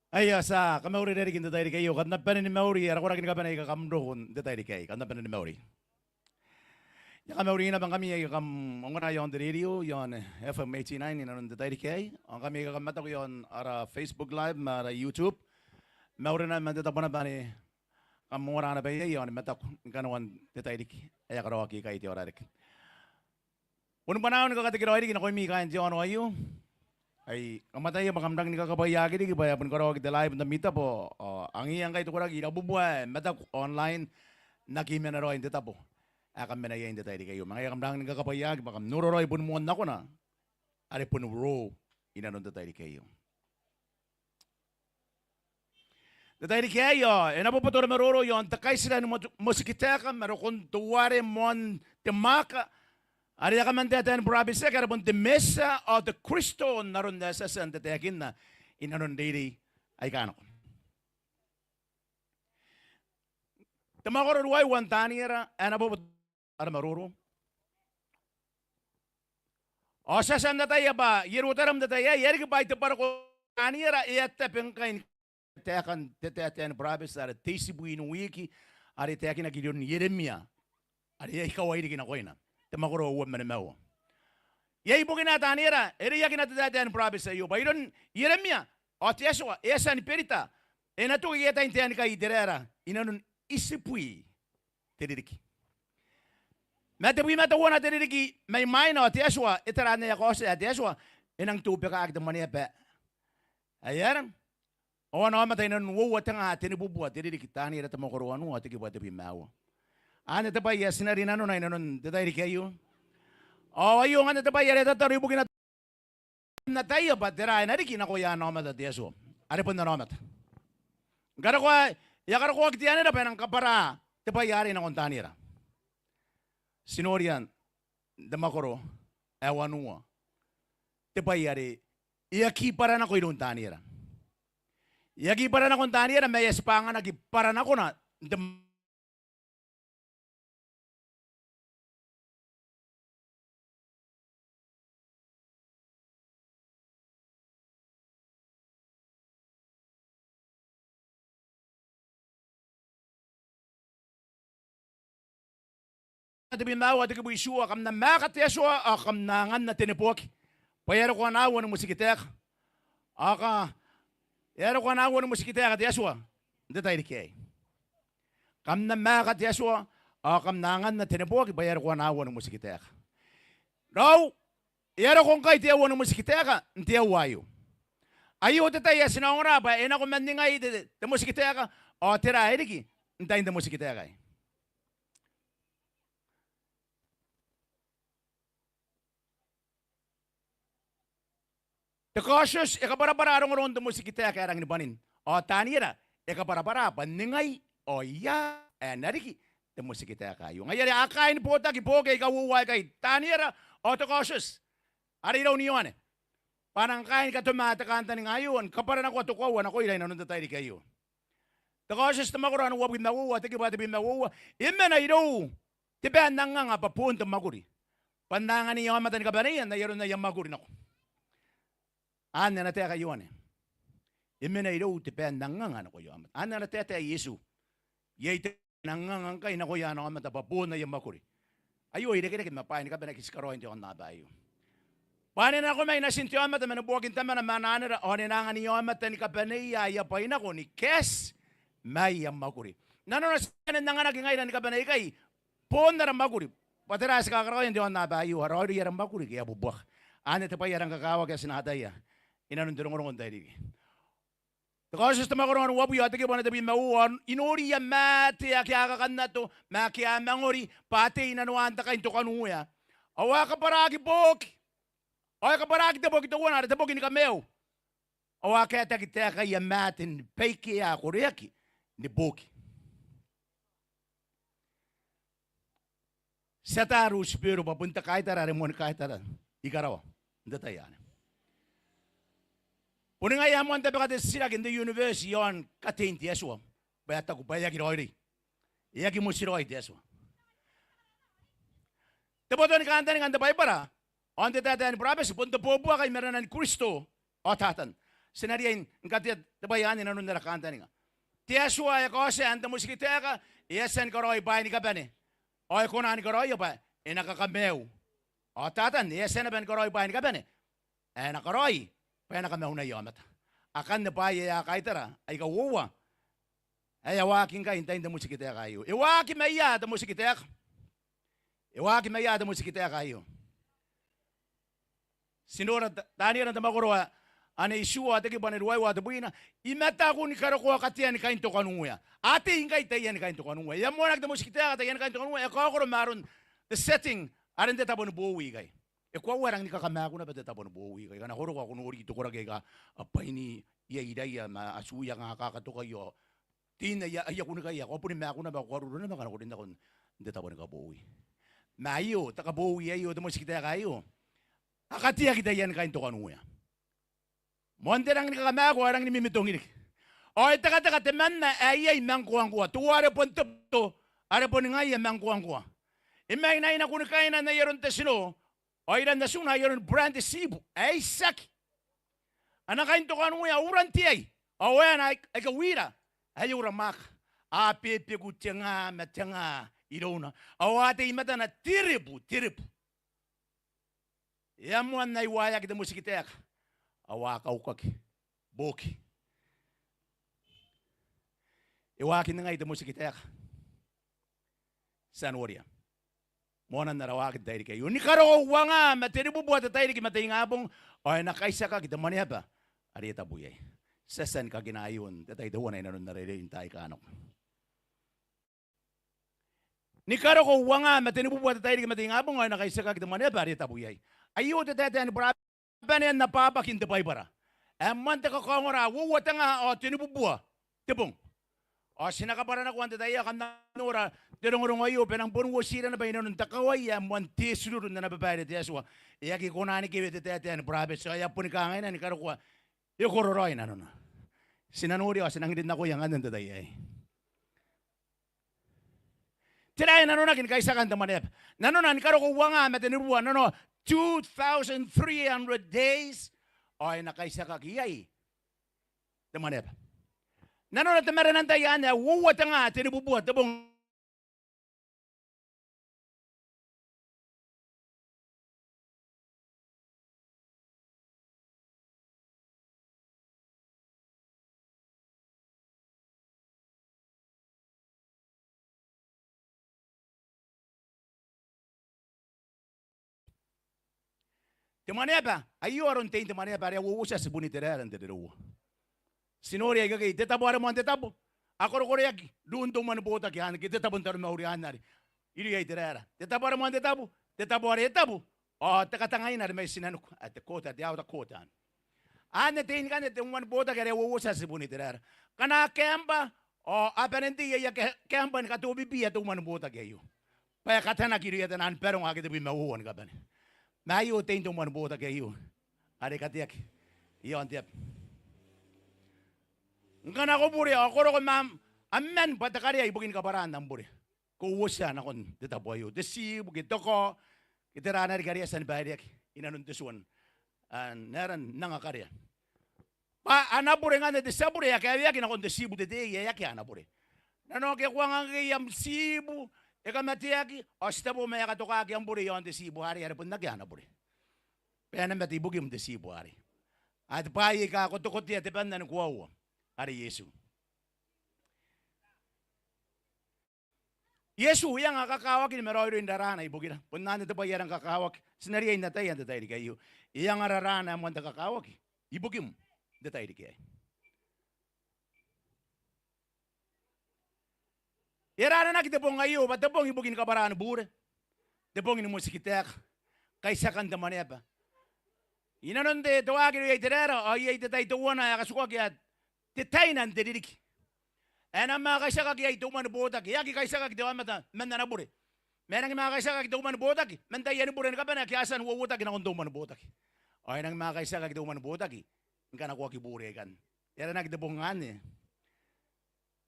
Aia, ti a kamauri riki n te tairiki aio. Kam na bane ni mauri, ara koraki ni kabane aika kam roko n te tairiki aei. Kam na bane ni mauri. I a kamauri naba ngkami aika kam ongora iaon te rerio, iaon F M eighty-nine inanon te tairiki aei. Ao ngkami aika kam mataku iaon ara Facebook Live ma ara YouTube. Mauri naba n te tabo naba ane kam ongora naba iai ao ni mataku ni kanoan te tairiki ae e karaoaki ikai te aorareke. Boni bwanaau ni kakatekeraoi riki nakoimi kaain te aono aio. Ai kam ataia bwa kam rangi ni kakabwaiaaki riki bwa e a boni karaoaki te live n ami tabo, ao angiia ngkai te koraki irabubua ae mataku online n aki mena raoi n te tabo ae kam mena iai n te tairiki aio. Ma ngaia kam rangi ni kakabwaiaaki bwa kam noora raoi boni moan nakona are boni roo inanon te tairiki aio. N te tairiki aei ao e na boboto ara maroro iaon te kaitira ni mot-, motikitaeka ma rokon teuare moan te mwaaka are e a kaman taetae ni burabetiaki, are bon te Mesia ao te Kristo n aron ae ti a tia n tataekinna inanon reirei aika nako. Te mwakoro ruaiwa n Taniera ae e na boboto ara maroro. Ao ti a tia n ataia bwa Ierutarem n te tai aei e a riki bwa ai te bwarako Taniera e a tabe ngkai ni taekan te taetae ni burabeti are te itibwi n wiki are e taekinaki iroun Ieremia, are e a ikawai riki nakoina te mwakoro uabwi ma nimaua. Iai bukina Taniera e reiakina te taetae ni burabeti aio bwa iroun Ieremia ao te Atua e a tia ni berita, e na toki aia tai n taenikai Iteraera inanon itibwi te ririki. Ma tebwi ma teuana te ririki mai mwaina ao te Atua e tara anne ae kaotia ae te Atua e nang teubekaaki te mwaneaba ae aera, ao ana aomata inanon uoua te nga tenibubua te ririki. Taniera te mwakoro wanua ao te kibu ae tebwi ma aua. Anne te bwai ae ti na rinanona inanon te tairiki aio. Ao aio ngkanne te bwai are e tataro ibukina n ataia bwa tera ae na riki nakoia ana aomata te Atua, are bon ana aomata. Ngkana ko a, e a karokoaki te anera bwa e nang kabwara te bwai arei nakon Taniera. Ti noria n te mwakoro ae wanua te bwai are e aki bwara nako iroun Taniera. E aki bwara nakon Taniera ma e a tibwa anganaki bwaranakona n te tebwi ma aua te kibu itiua, kam na maaka te Atua ao kam na anganna te neboaki, bwa e a roko ana aua ni motikitaeka. Ao ka, e a roko ana aua ni motikitaeka te Atua n te tairiki aei. Kam na maaka te Atua ao kam na anganna te neboaki, bwa e a roko ana aua ni motikitaeka. Raou, e a roko ngkai te aua ni motikitaeka n te aoa aio. Aio te tai ae ti na ongora bwa e nako man ningai te, te motikitaeka, ao tera ae riki n tain te motikitaeka aei. Te kaotioti e kabwarabwara rongorongon te motikitaeka ae rangi ni bwanin. Ao Taniera e kabwarabwara bwa ningai ao ia ae na riki te motikitaeka aio. Ngaia are a kaai ni botaki boki aika uoua aikai, Taniera ao te kaotioti are iroun Ioane, bwa a nang kaai ni katoma te kantaninga aio ao ni kabwaranakoa te koaua nakoira inanon te tairiki aio. Te kaotioti te mwakoro ae uabwi ma uoua, te kibu ae tebwi ma uoua. E mena irou te bae n anganga bwa boon te mwakuri, bwa N na anganiia aomata ni kabaneia n ai aron aia mwakuri nako. Anne ana taeka Ioane. E mena irou te bae n anganga nakoia aomata. Anne ana taetae Iesu. Iai te bae n anganga ngkai nakoia ana aomata bwa boon aia mwakuri. Aio irekereke ma bwaai ni kabane ake ti karaoi n te aonnaba aio. Bwa ane e na nako mai natin te aomata ma neboakin Tamana ma Ana anera, ao ane e na anganiia aomata ni kabaneia aia bwai nako ni kaeti ma aia mwakuri. Nanona ti bane n anganaki ngaira ni kabane ikai boon ara mwakuri. Bwa tera ae ti kakaraoia n te aonnaba aio? A raoiroi ara mwakuri ke a bubuaka? Anne te bwai ae rang kakawaki ae ti na ataia inanon te rongorongo n tairiki. Te kaotioti te mwakoro ae uabwi ao te kibu ae tebwi ma uoua. Ao I noriia maate ake a kakannato ma ake a mangori bwa a tei i nanoan te kaintokanuea. Ao a kabwaraaki boki. Ao e kabwaraaki te boki teuana are te boki ni kamaiu. Ao a kaetaki taekaia maate ni baike a koreaki ni boki. Ti ata Rutibero bwa bon te kaitara are moan kaitara i karawa n te tai anne. Boni ngaia ae moan tabeka te titiraki n te universe iaon katein te Atua, bwa e taku bwa e aki raoiroi, e aki motiraoi te Atua. Te boto ni kantaninga n te Baibara ao n te taetae ni burabeti bon te buakaka i marenan Kristo ao Tatan. Ti na riai ni katea te bwai anne inanon ara kantaninga. Te Atua e kaotia ae n te motikitaeka e a tia ni karaoi bwaai ni kabane, ao e kona ni karaoia bwa e na kakamaiu. Ao Tatan e a tia naba ni karaoi bwaai ni kabane ae e na karaoi bwa e na kamaunaia aomata. Akanne bwaai ae a kaitara aika uoua ae a waaki ngkai n tain te motikitaeka aio. E waaki maia te motikitaeka? E waaki maia te motikitaeka aio? Ti nora Ta-, Taniera n te mwakoro ae ane itiua, te kibu ane ruaiwa, te bwina: I mataku ni karokoa katean kaintokanuea. A tei ngkai taian kaintokanuea. E a moanaki te motikitaeka taian kaintokanuea, e kaokoro ma aron te setting are n te tabo ni bowi ikai. E koaua e rangi ni kakamaaku naba te tabo ni bowi ikai. Ngkana ko roko ao ko nori te koraki aika a bwaini, iai iraia ma atuia kanga a kakatokaia, ao tein aia, aia kunnikai ao ko a boni maaku naba, ko a ruru naba ngkana ko rin nakon te tabo ni kabowi. Ma aio, te kabowi aio, te motikitaeka aio, a kateaki taian kaintokanuea. Moan te rangi ni kakamaaku ao e rangi ni mimitong riki. Ao e tekateka temanna ae iai ma ngkoangkoa, teuare bon te boto are boni ngaia ma ngkoangkoa. E mainaina kunnikaina n ai aron te tino, ao iran atuna ai aron buraan te tiibu ae itiaki. Ana kaintokanuea uran te ai, ao aena aika, aika wira ae ura mwaaka. A bebeku te nga ma te nga irouna, ao a tei i matana te rebu, te rebu. E a moan ai waeaki te motikitaeka, ao a kaukaki, booki. E waaki n ngai te motikitaeka? Ti a noria moanan ara waaki n te tairiki aio. Ni karoko uanga ma tenibubua te tairiki ma te ingabong, ao e na kaitiakaki te Mwaneaba are e tabu iai. Ti a tia ni kakina aio n te tai teuana inanon ara reirei n taai aika a nako. Ni karoko uanga ma tenibubua te tairiki ma te ingabong, ao e na kaitiakaki te Mwaneaba are e tabu iai. Aio te taetae ni burabeti, kabanean ababaki n te Baibara ae moan te kakaongora, uoua te nga ao tenibubua te bong. Ao ti na kabwara nako n te tai aio, kam na nora te rongorongo aio bwa e nang bon uotira naba inanon te kawai ae moan te tiruru n ana babaire te Atua. E aki kona ni kewe te taetae ni burabeti, ao e a boni kangaina ni karokoa, e kororaoi nanona. Ti na noria ao ti nang rin nakoia ngkanne n te tai aei. Tera ae nanonaki ni kaitiakan te Mwaneaba? Nanona ni karoko uanga ma tenibubua, nanona two thousand three hundred days, ao e na kaitiakaki iai te Mwaneaba. Nanona te marenan tai anne ae uoua te nga tenibubua te bong. Te Mwaneaba aio, aron tein te Mwaneaba are a uouotia tibun Iteraera n te rereua. Ti noria ikekei te tabo are moan te tabo, a korekoreaki run te umwanibotaki anne ke te tabo n taromauri anne are irouia Iteraera. Te tabo are moan te tabo, te tabo are e tabu, ao te katangaina are mai tinaniku, ae te court, ae te outer court anne. Anne tein ngkanne te umwanibotaki are a uouotia tibun Iteraera. Ngkana a kaembwa, ao a bane n tei aia ka-, kaembwa ni katobibia te umwanibotaki aio, bwa e katanaki irouia taiani baronga ake tebwi ma uoua ni kabane. Ma aio tein te umwanibotaki aio are kateaki i aon te aba. Ngkana ko bure ao ko roko ma am, am man bwa te karea ibukin kabwaraan am bure, ko uotia nakon te tabo aio. Te tiibu ke te kao ke tera ae na riki are e a tia ni baireaki inanon te tua n, a, n aera n anga karea. Bwa ana bure ngkanne te tia bure e a kaeweaki nakon te tiibu te tei ae akea ana bure. Nanona ngke ko anga ngkekei am tiibu e kamateaki, ao ti tabo ma e a katokaki am bure i aon te tiibu arei are bon akea ana bure, bwa e na mate ibukim te tiibu arei. Ao te bwai ae kotekotea te banna ni koaua are Iesu. Iesu e anga kakawakin ma raoiroin raraana ibukira. Bon anne te bwai ae rang kakawaki. Ti na riai n ataia n te tairiki aio. E anga raraana ae moan te kakawaki ibukim n te tairiki aei. E aranaki te bong aio bwa te bong ibukin kabwaraan bure, te bong ni motikitaeka, kaitiakan te Mwaneaba. Inanon te, te waaki irouia Iteraera, ao iai te tai teuana ae katukaki ae te taina n te ririki, ae e nang manga kaitiakaki iai te umwanibotaki. E aki kaitiakaki te aomata man ana bure, ma e nangi manga kaitiakaki te umwanibotaki man taiani bure ni kabane ake a tia n uouotaki nakon te umwanibotaki. Ao e nangi manga kaitiakaki te umwanibotaki ngkana ko aki bure ikanne. E aranaki te bong anne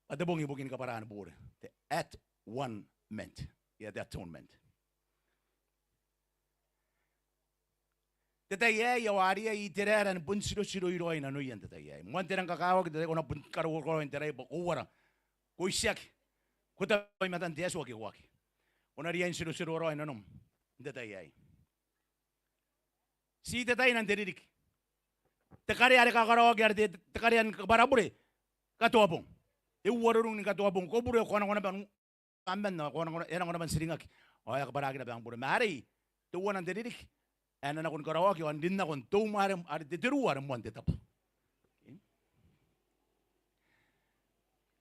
bwa te bong ibukin kabwaraan bure, te atonement. Ia, te atonement. te tai aei ao a riai iteraera ni bon tirotiroiraoi nanoia n te tai aei. Moan te rang kakawaki te tai aei, ko na bon karokoraoi n te rai bwa ko uara, ko itiaki, ko taku i matan te Atua ke ko aki. Ko na riai n tirotiroraoi nanom n te tai aei. Ti te tai n te ririki. Te karea are kakaraoaki are te, te karea ni kabwara bure, katoa bong. E uarerung ni katoa bong. Ko bure, ko a nako naba n, aman, ko a nako, e a nako naba n tiringaki. Ao e a kabwaraki naba bure. Ma arei, teuana n te ririki ae na nako ni karaoaki ao n rin nakon te umwa are, are te terua are moan te tabu.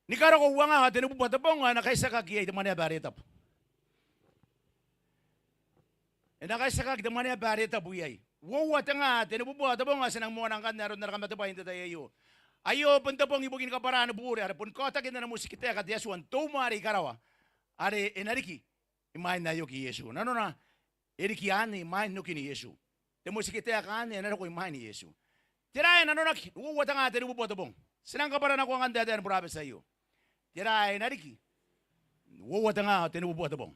Ni karako uangaun ao tenibubua te bong ao e na kaitiakaki iai te Mwaneaba are tabu. E na kaitiakaki te Mwaneaba are tabu iai. Uoua tenga tenibubua te bong ao ti nang moana ngkanne aron ara kamatebwai n te tai aio. Aio bon te bong ibukin kabwaraan bure are boni kaotaki n ana motikitaeka te Atua n te umwa are i karawa, are e na riki imwain ae e oki Iesu. Nanona e riki anne imwain okin Iesu. Te motikitaeka anne e na roko imwain Iesu. Tera ae nanonaki n uoua tenga tenibubua te bong? Ti nang kabwara nako ngkanne taetae ni burabeti aio. Tera ae na riki n uoua tenga tenibubua te bong?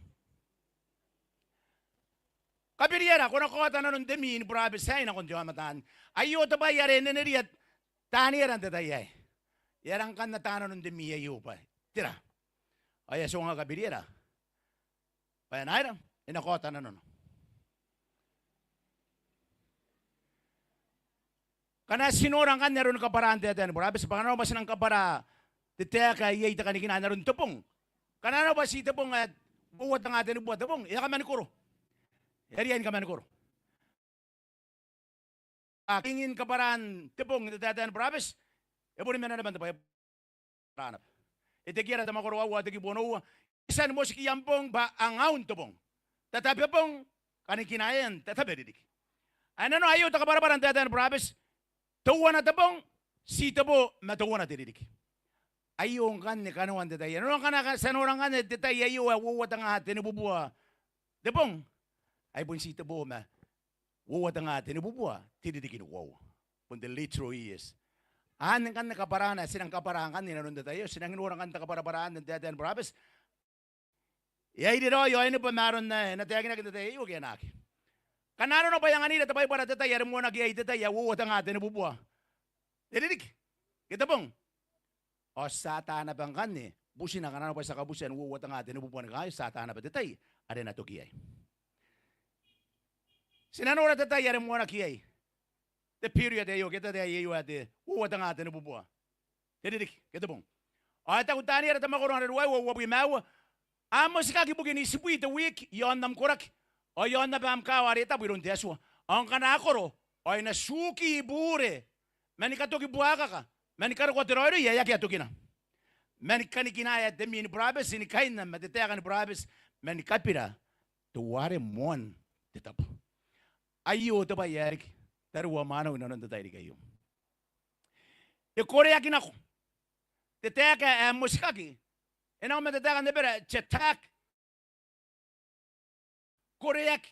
Kabiriera, ko na kaota nanon te mii ni burabeti aei nakon te aomata anne. Aio te bwai are e nneneria Taniera n te tai aei. E a rang kan ata nanon te mii aio bwa tera? Ao e a tionga Kabiriera bwa e na aera, e na kaota nanona. Ngkana ti nora ngkanne aron kabwaraan taetae ni burabeti, bwa ngkana arona bwa ti nang kabwara te taeka ae iai te kanikina n aron te bong. Ngkana arona bwa ti te bong ae uoua tenga tenibubua te bong, e a kamani koro. E a riai ni kamani koro. A, ingin kabwaraan te bong n te taetae ni burabeti, e boni mena naba n te bwai ae bwara naba. Etekiera te mwakoro aua ao te kibu onoua. E tia ni motiki am bong bwa angaun te bong. Tatabe bong, kanikinaean tatabe ririki. Ae nanona aio te kabwarabwara n taetae ni burabeti, teuana te bong, ti te bo ma teuana te ririki. Aio ngkanne kanoan te tai. Nanona ngkana ti a nora ngkanne te tai aio ae uoua tenga tenibubua te bong, ai bon ti te bo ma uoua tenga tenibubua te ririki ni koaua. Bon te literal years. Anne ngkanne kabwarana ae ti nang kabwara ngkanne inanon te tai aio. Ti nangi nora ngkanne te kabwarabwara anne n taetae ni burabeti. E a ire raoi ao e neboa ma aron ae e na taekinaki n te tai aio ke e na aki. Ngkana arona bwa e anganira te Baibara te tai are moanaki iai te tai ae uoua tenga tenibubua te ririki ke te bong, ao ti a ata naba ngkanne butina. Ngkana arona bwa ti a kabutia n uoua tenga tenibubua ni kangai, ti a ata naba te tai are e na toki iai. Ti na nora te tai are moanaki iai te period aio ke te tai aio ae te uoua tenga tenibubua te ririki ke te bong. Ao e taku Taniera te mwakoro ae ruaiwa, uabwi ma aua, a motikaki ibukin itibwi te wiki i aon am koraki ao i aon naba am kaawa are tabu iroun te Atua. Ao ngkana a koro ao e na tuki bure, ma ni katoki buakaka, ma ni karokoa te raoiroi ae akea tokina, ma ni kanikinaea te mii ni burabeti ni kaina ma te taeka ni burabeti, ma ni kabira teuare moan te tabu. Aio te bwai ae riki, tariu ao mwaneu, inanon te tairiki aio. E koreaki nako te taeka ae motikaki. E nako ma te taeka n te Ebera, te tak. Koreaki.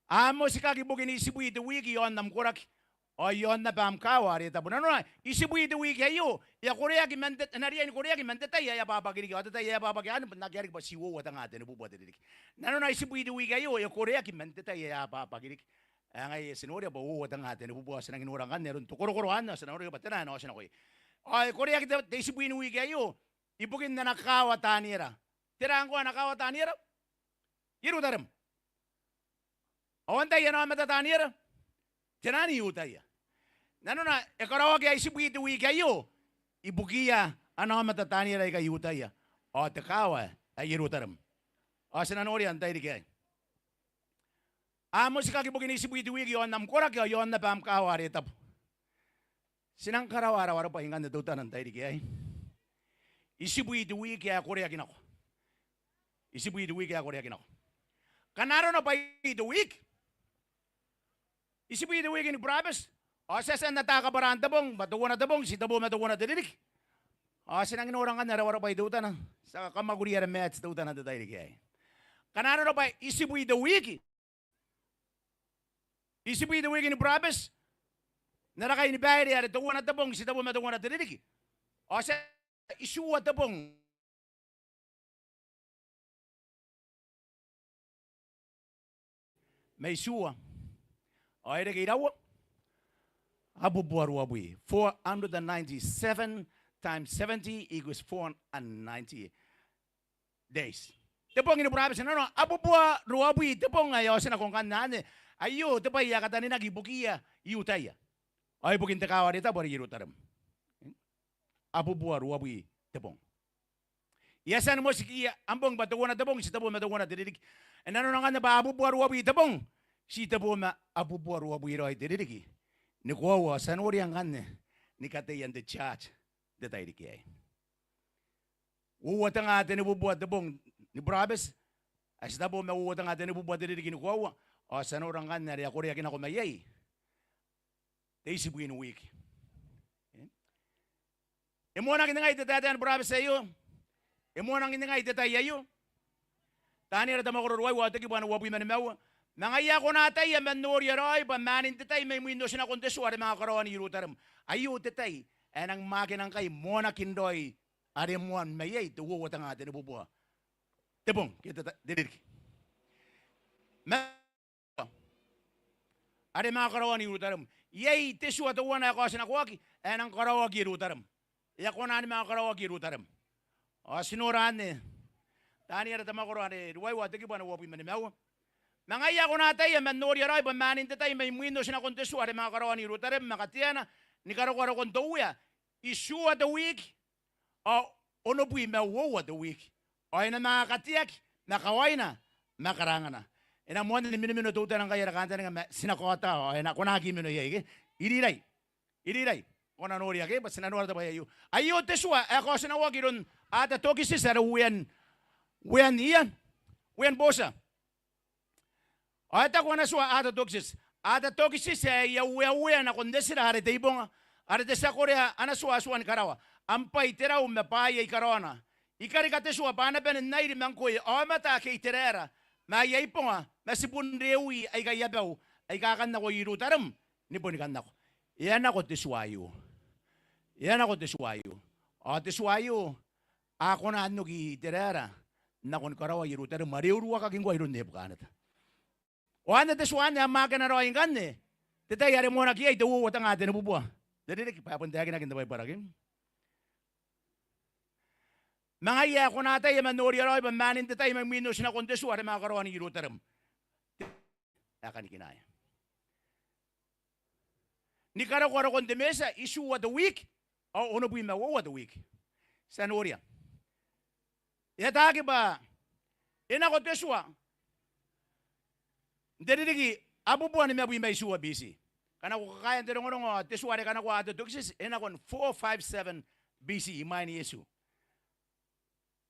A motikaki ibukin itibwi te wiki i aon am koraki ao i aon naba am kaawa are tabu. Nanona, itibwi te wiki aio e a koreaki man te, e na riai ni koreaki man te tai ae abwabwaki riki. Ao te tai ae abwabwaki anne bon akea riki bwa ti uoua tenga tenibubua te ririki. Nanona, itibwi te wiki aio e koreaki man te tai ae abwabwaki riki. Ae ngaia ti noria bwa uoua tenga tenibubua. Ti nangi nora ngkanne aron te korokoro anne ao ti na noria bwa tera ae na oti nako iai. Ao e koreaki te, te itibwi ni wiki aio ibukin ana kaawa Taniera. Tera ngkoa ana kaawa Taniera? Ierutarem. Ao antai ana aomata Taniera? Te naan I-Iutaia. Nanona, e karaoaki ae itibwi te wiki aio ibukiia ana aomata Taniera aika I-Iutaia ao te kaawa ae Ierutarem. Ao ti na noria n tairiki aei. A motikaki ibukin itibwi te wiki i aon am koraki ao i aon naba am kaawa are tabu. Ti nang karaoa ara warebwai ngkanne teutana n tairiki aei. Itibwi te wiki ae koreaki nako. Itibwi te wiki ae koreaki nako. Ngkana arona bwa itibwi te wiki, itibwi te wiki ni burabeti, ao ti a tia n ata kabwaraan te bong bwa teuana te bong, ti te bo ma teuana te ririki. Ao ti nangi nora ngkanne ara warebwai teutana. Ti a kamwakuri ara maths teutana n te tairiki aei. Ngkana arona bwa itibwi te wiki, itibwi te wiki ni burabeti, N ara kai ni baere are teuana te bong, ti tebo ma teuana te ririki. Ao ti a itiua te bong ma itiua. Ao e reke iraua? Abubua ruabwi. Four hundred and ninety. Seven times seventy equals four hundred and ninety days. Te bong ni burabeti. Nanona, abubua ruabwi te bong ae a otinako ngkanne anne. Aio te bwai ae kataninaki ibukiia I-Iutaia. Ao ibukin te kaawa are tabu are Ierutarem. Abubua ruabwi te bong. I a tia ni motikiia am bong bwa teuana te bong, ti tebo ma teuana te ririki. E nanona ngkanne bwa abubua ruabwi te bong, ti tebo ma abubua ruabwi raoi te ririki. Ni koaua, ti a noria ngkanne ni katean te chart n te tairiki aei. Uoua tenga tenibubua te bong ni burabeti, ae ti tebo ma uoua tenga tenibubua te ririki ni koaua, ao ti a nora ngkanne are a koreaki nako mai iai te itibwi n wiki. E moanaki n ningai te taetae ni burabeti aio? E moanaki n ningai te tai aio? Taniera te mwakoro ruaiwa ao te kibu ae uabwi ma nimaua. Ma ngaia ae kona ataia man noria raoi bwa maanin te tai mai mwin otinakon te tua are manga karaoan Ierutarem. Aio te tai ae e nang mwakena ngkai moanakin raoi are moan mai iai te uoua tenga tenibubua te bong ke te ta-, te ririki. Ma are manga karaoan Ierutarem. Iai te tua teuana ae kaotinakoaki ae nang karaoaki Ierutarem. E a kona ni manga karaoaki Ierutarem. Ao ti nora anne, Taniera te mwakoro are ruaiwa te kibu ae uabwi ma nimaua. Ma ngaia ae kona ataia man noria raoi bwa maanin te tai mai mwin otinakon te tua are manga karaoan Ierutarem ma kateana ni karokoa rokon te uea, itiua te wiki, ao onobwi ma uoua te wiki. Ao e na manga kateaki ma kawaina ma karangana. E na moanna ni minomino teutana ngkai ara kantaninga ma ti na kaota ao e na konaki mino iai ke. Irirai. Irirai. Ko na noria ke bwa ti na nora te bwai aio. Aio te tua ae kaotinakoaki iroun Atatokisiti are uean, uean ia, uean Botia. Ao e taku ana tua Atatokisiti, Atatokisiti ae ia ueauea nakon Etira are te ibonga, are te tia korea ana tua, tua ni karawa, am bwai, te rau ma bwaai i karaona. I karika te tua bwa a na bane n airi ma ngkoe aomata ake Iteraera, ma aia ibonga, ma tibun reui aika i abau, aika kan nako Ierutarem ni boni kan nako. E a nako te tua aio. E a nako te tua aio. Ao te tua aio a kona n oki Iteraera nakon karawa Ierutarem are e uruakaki ngkoa iroun Nebukaneta. Ao anne te tua anne ae mwakena raoi ngkanne, te tai are moanaki iai te uoua tenga tenibubua te ririki, bwa e bon taekinaki n te Baibara ke. Ma ngaia ae kona ataia man noria raoi bwa maanin te tai mai mwin otinakon te tua are manga karaoan Ierutarem. Ae kanikinaea. Ni karokoa rokon te Metia, itiua te wiki, ao onobwi ma uoua te wiki. Ti a noria. E ataaki bwa e nako te tua n te ririki abubua nimabwi ma itiua B C. Ngkana ko kakaea n te rongorongo, te tua are kanakoa Atatokisiti e nako n four five seven B C, imwain Iesu.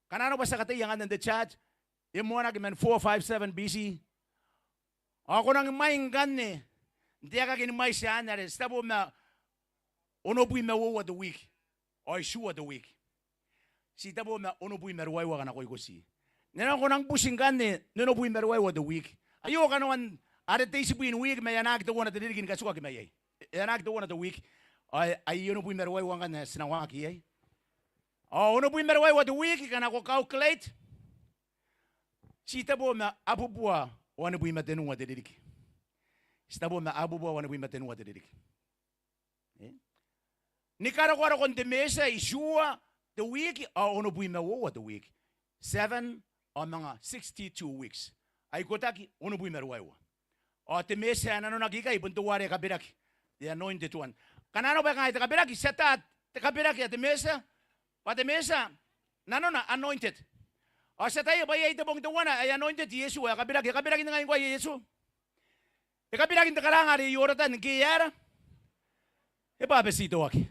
Ngkana arona bwa ti a kataia ngkanne n te chart, e moanaki man four five seven B C. Ao ko nang mwaing ngkanne n te aekaki ni mwaiti anne are ti tebo ma onobwi ma uoua te wiki. Ao itiua te wiki. Ti tebo ma onobwi ma ruaiwa ngkana ko ikoti. Ngkana ko nang buti ngkanne n onobwi ma ruaiwa te wiki. Aio kanoan are te itibwi n wiki ma e anaaki teuana te ririki ni katukaki mai iai. E anaaki teuana te wiki. Ao ai onobwi ma ruaiwa ngkanne ae ti na waaki iai. Ao onobwi ma ruaiwa te wiki ngkana ko calculate, ti tebo ma abubua wanibwi ma tenua te ririki. Ti tebo ma abubua wanibwi ma tenua te ririki. E? Ni karokoa rokon te Metia, itiua te wiki, ao onobwi ma uoua te wiki. Seven, ao manga sixty-two weeks. A ikotaki onobwi ma ruaiwa. Ao te Metia ae nanonaki ikai bon teuare e kabiraki, the anointed one. Ngkana arona bwa e kangai te kabiraki, ti ata te kabiraki ae te Metia, bwa te Metia nanona anointed. Ao ti ataia bwa iai te bong teuana ae anointed Iesu, ae kabiraki, e kabiraki n ningai ngkoa Iesu? E kabiraki n te karanga are Ioratane ngke e aera? E bwabetitoaki.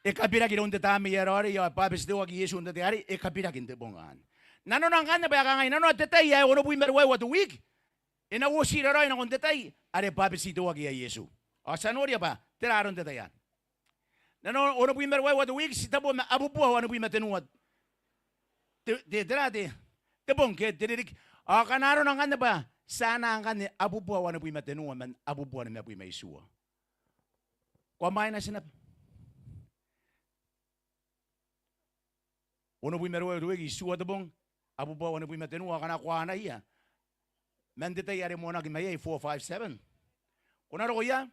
E kabiraki iroun te Tamnei ae Raoiroi, ao e bwabetitoaki Iesu n te tai arei, e kabiraki n te bong anne. Nanona ngkanne bwa e kangai, nanona te tai ae onobwi ma ruaiwa te wiki, e na uotira raoi nakon te tai are e bwabetitoaki iai Iesu. Ao ti a noria bwa tera aron te tai anne. Nanona onobwi ma ruaiwa te wiki, ti tebo ma abubua wanibwi ma tenua te, te, tera te, te bong ke te ririki. Ao ngkana arona ngkanne bwa ti anaa ngkanne abubua wanibwi ma tenua man abubua nimabwi ma itiua. Ko a minus naba. Onobwi ma ruaiwa te wiki, itiua te bong, abubua wanibwi ma tenua, ao ngkana ko anaia man te tai are moanaki mai iai, four five seven, ko na roko ia?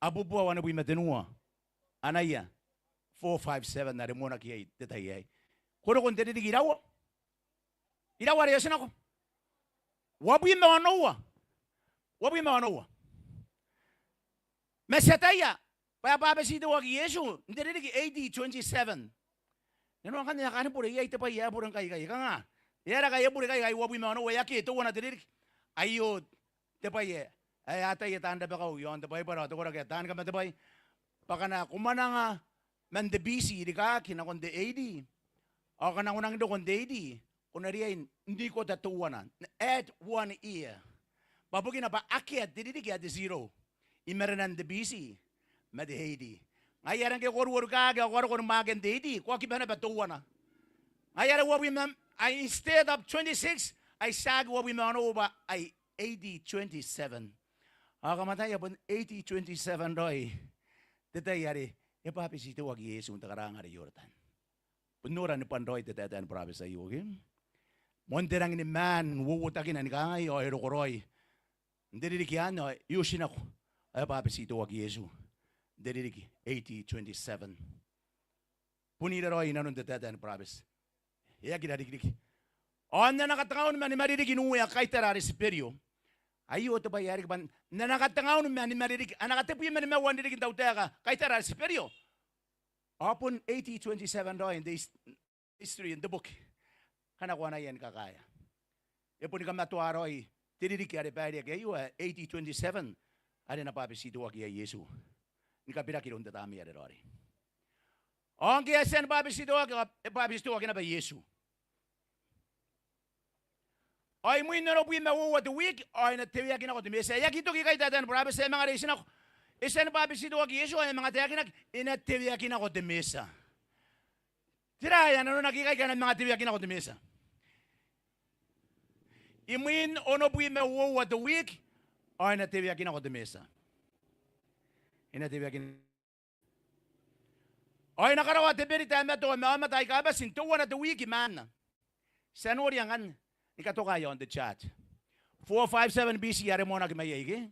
Abubua wanibwi ma tenua, anaia four five seven are moanaki iai te tai aei. Ko roko n te ririki iraua? Iraua are e otinako? Uabwi ma onoua. Uabwi ma onoua. Ma ti ataia bwa e a bwabetitoaki Iesu n te ririki A D twenty-seven. Nanoangan e a kani bure iai te bwai ae bure ngkai ikai, e kanga? E aera ngkai e bure ikai, ikai uabwi ma onoua, e akea teuana te ririki? Aio te bwai ae, ae ataia taan rabakau iaon te Baibara ao te koraki ae taani kamatebwai, bwa ngkana ko mwananga man te B C rikaaki nakon te A D, ao ngkana ko nang roko n te A D, ko na riai n ikota teuana, n add one year. Bwa bukina bwa akea te ririki ae te zero i marenan te B C ma te A D. Ngaia are ngke ko ruo rikaaki ao ko a roko ni mwakea n te A D, ko a kiba naba teuana. Ngaia are uabwi ma, ai instead of twenty-six, ai tiaki uabwi ma onoua, bwa ai A D twenty-seven. Ao kam ataia bon A D twenty-seven raoi te tai are e bwabetitoaki Iesu n te karaanga are Ioretan. Bon nora ni bwan raoi te taetae ni burabeti aio, ke? Moan te rangi ni maan n uouotakina ni kangai, ao e roko raoi n te ririki anne, ao e otinako, ao e bwabetitoaki Iesu n te ririki A D twenty-seven. Bon ira raoi inanon te taetae ni burabeti. E aki rarikiriki. Ao n ana katengaun ma nimaririki n uea kaitara are Tiberio. Aio te bwai ae riki bwa n ana katengaun ma nimaririki, ana katebwi ma nimaua n ririki n tautaeka kaitara are Tiberio. Ao bon A D twenty-seven raoi n te his-, history n te boki. Ngkana ko anaia ni kakaea, e boni kamatoa raoi te ririki are baireaki aio ae A D twenty-seven, are e na bwabetitoaki iai Iesu ni kabiraki iroun te Tamnei are Raoiroi. Ao ngke e a tia ni bwabetitoaki, ao e bwabetitoaki naba Iesu. Ao imwin onobwi ma uoua te wiki, ao e na teweaki nako te Mesia. E aki toki ikai taetae ni burabeti, e manga reitinako. E tia ni bwabetitoaki Iesu, ao e manga taekinaki, e na teweaki nako te Mesia. Tera ae nanonaki ikai ngkana e manga teweaki nako te Mesia? Imwin onobwi ma uoua te wiki, ao e na teweaki nako te Mesia. E na teweaki Ao e na karaoa te berita ae matoa ma aomata aika bati n teuana te wiki maanna. Ti a noria ngkanne, ni katoka iaon te chart. Four five seven B C are moanaki mai iai, ke?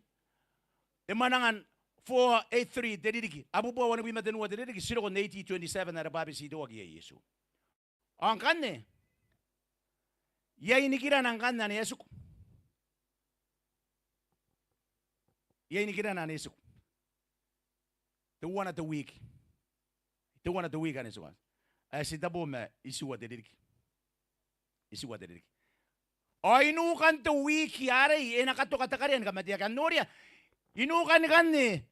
E mwananga n four eight three te ririki, abubua wanibwi ma tenua te ririki, ti roko n A D twenty-seven are bwabetitoaki iai Iesu. Ao ngkanne, iai nikirana ngkanne ane e tiku. Iai nikirana ane e tiku. Teuana te wiki. Teuana te wiki ane e tiku. Ae titebo ma itiua te ririki. Itiua te ririki. Ao i nukan te wiki arei e na katoka te karea ni kamateaki. Kam noria, i nukan ngkanne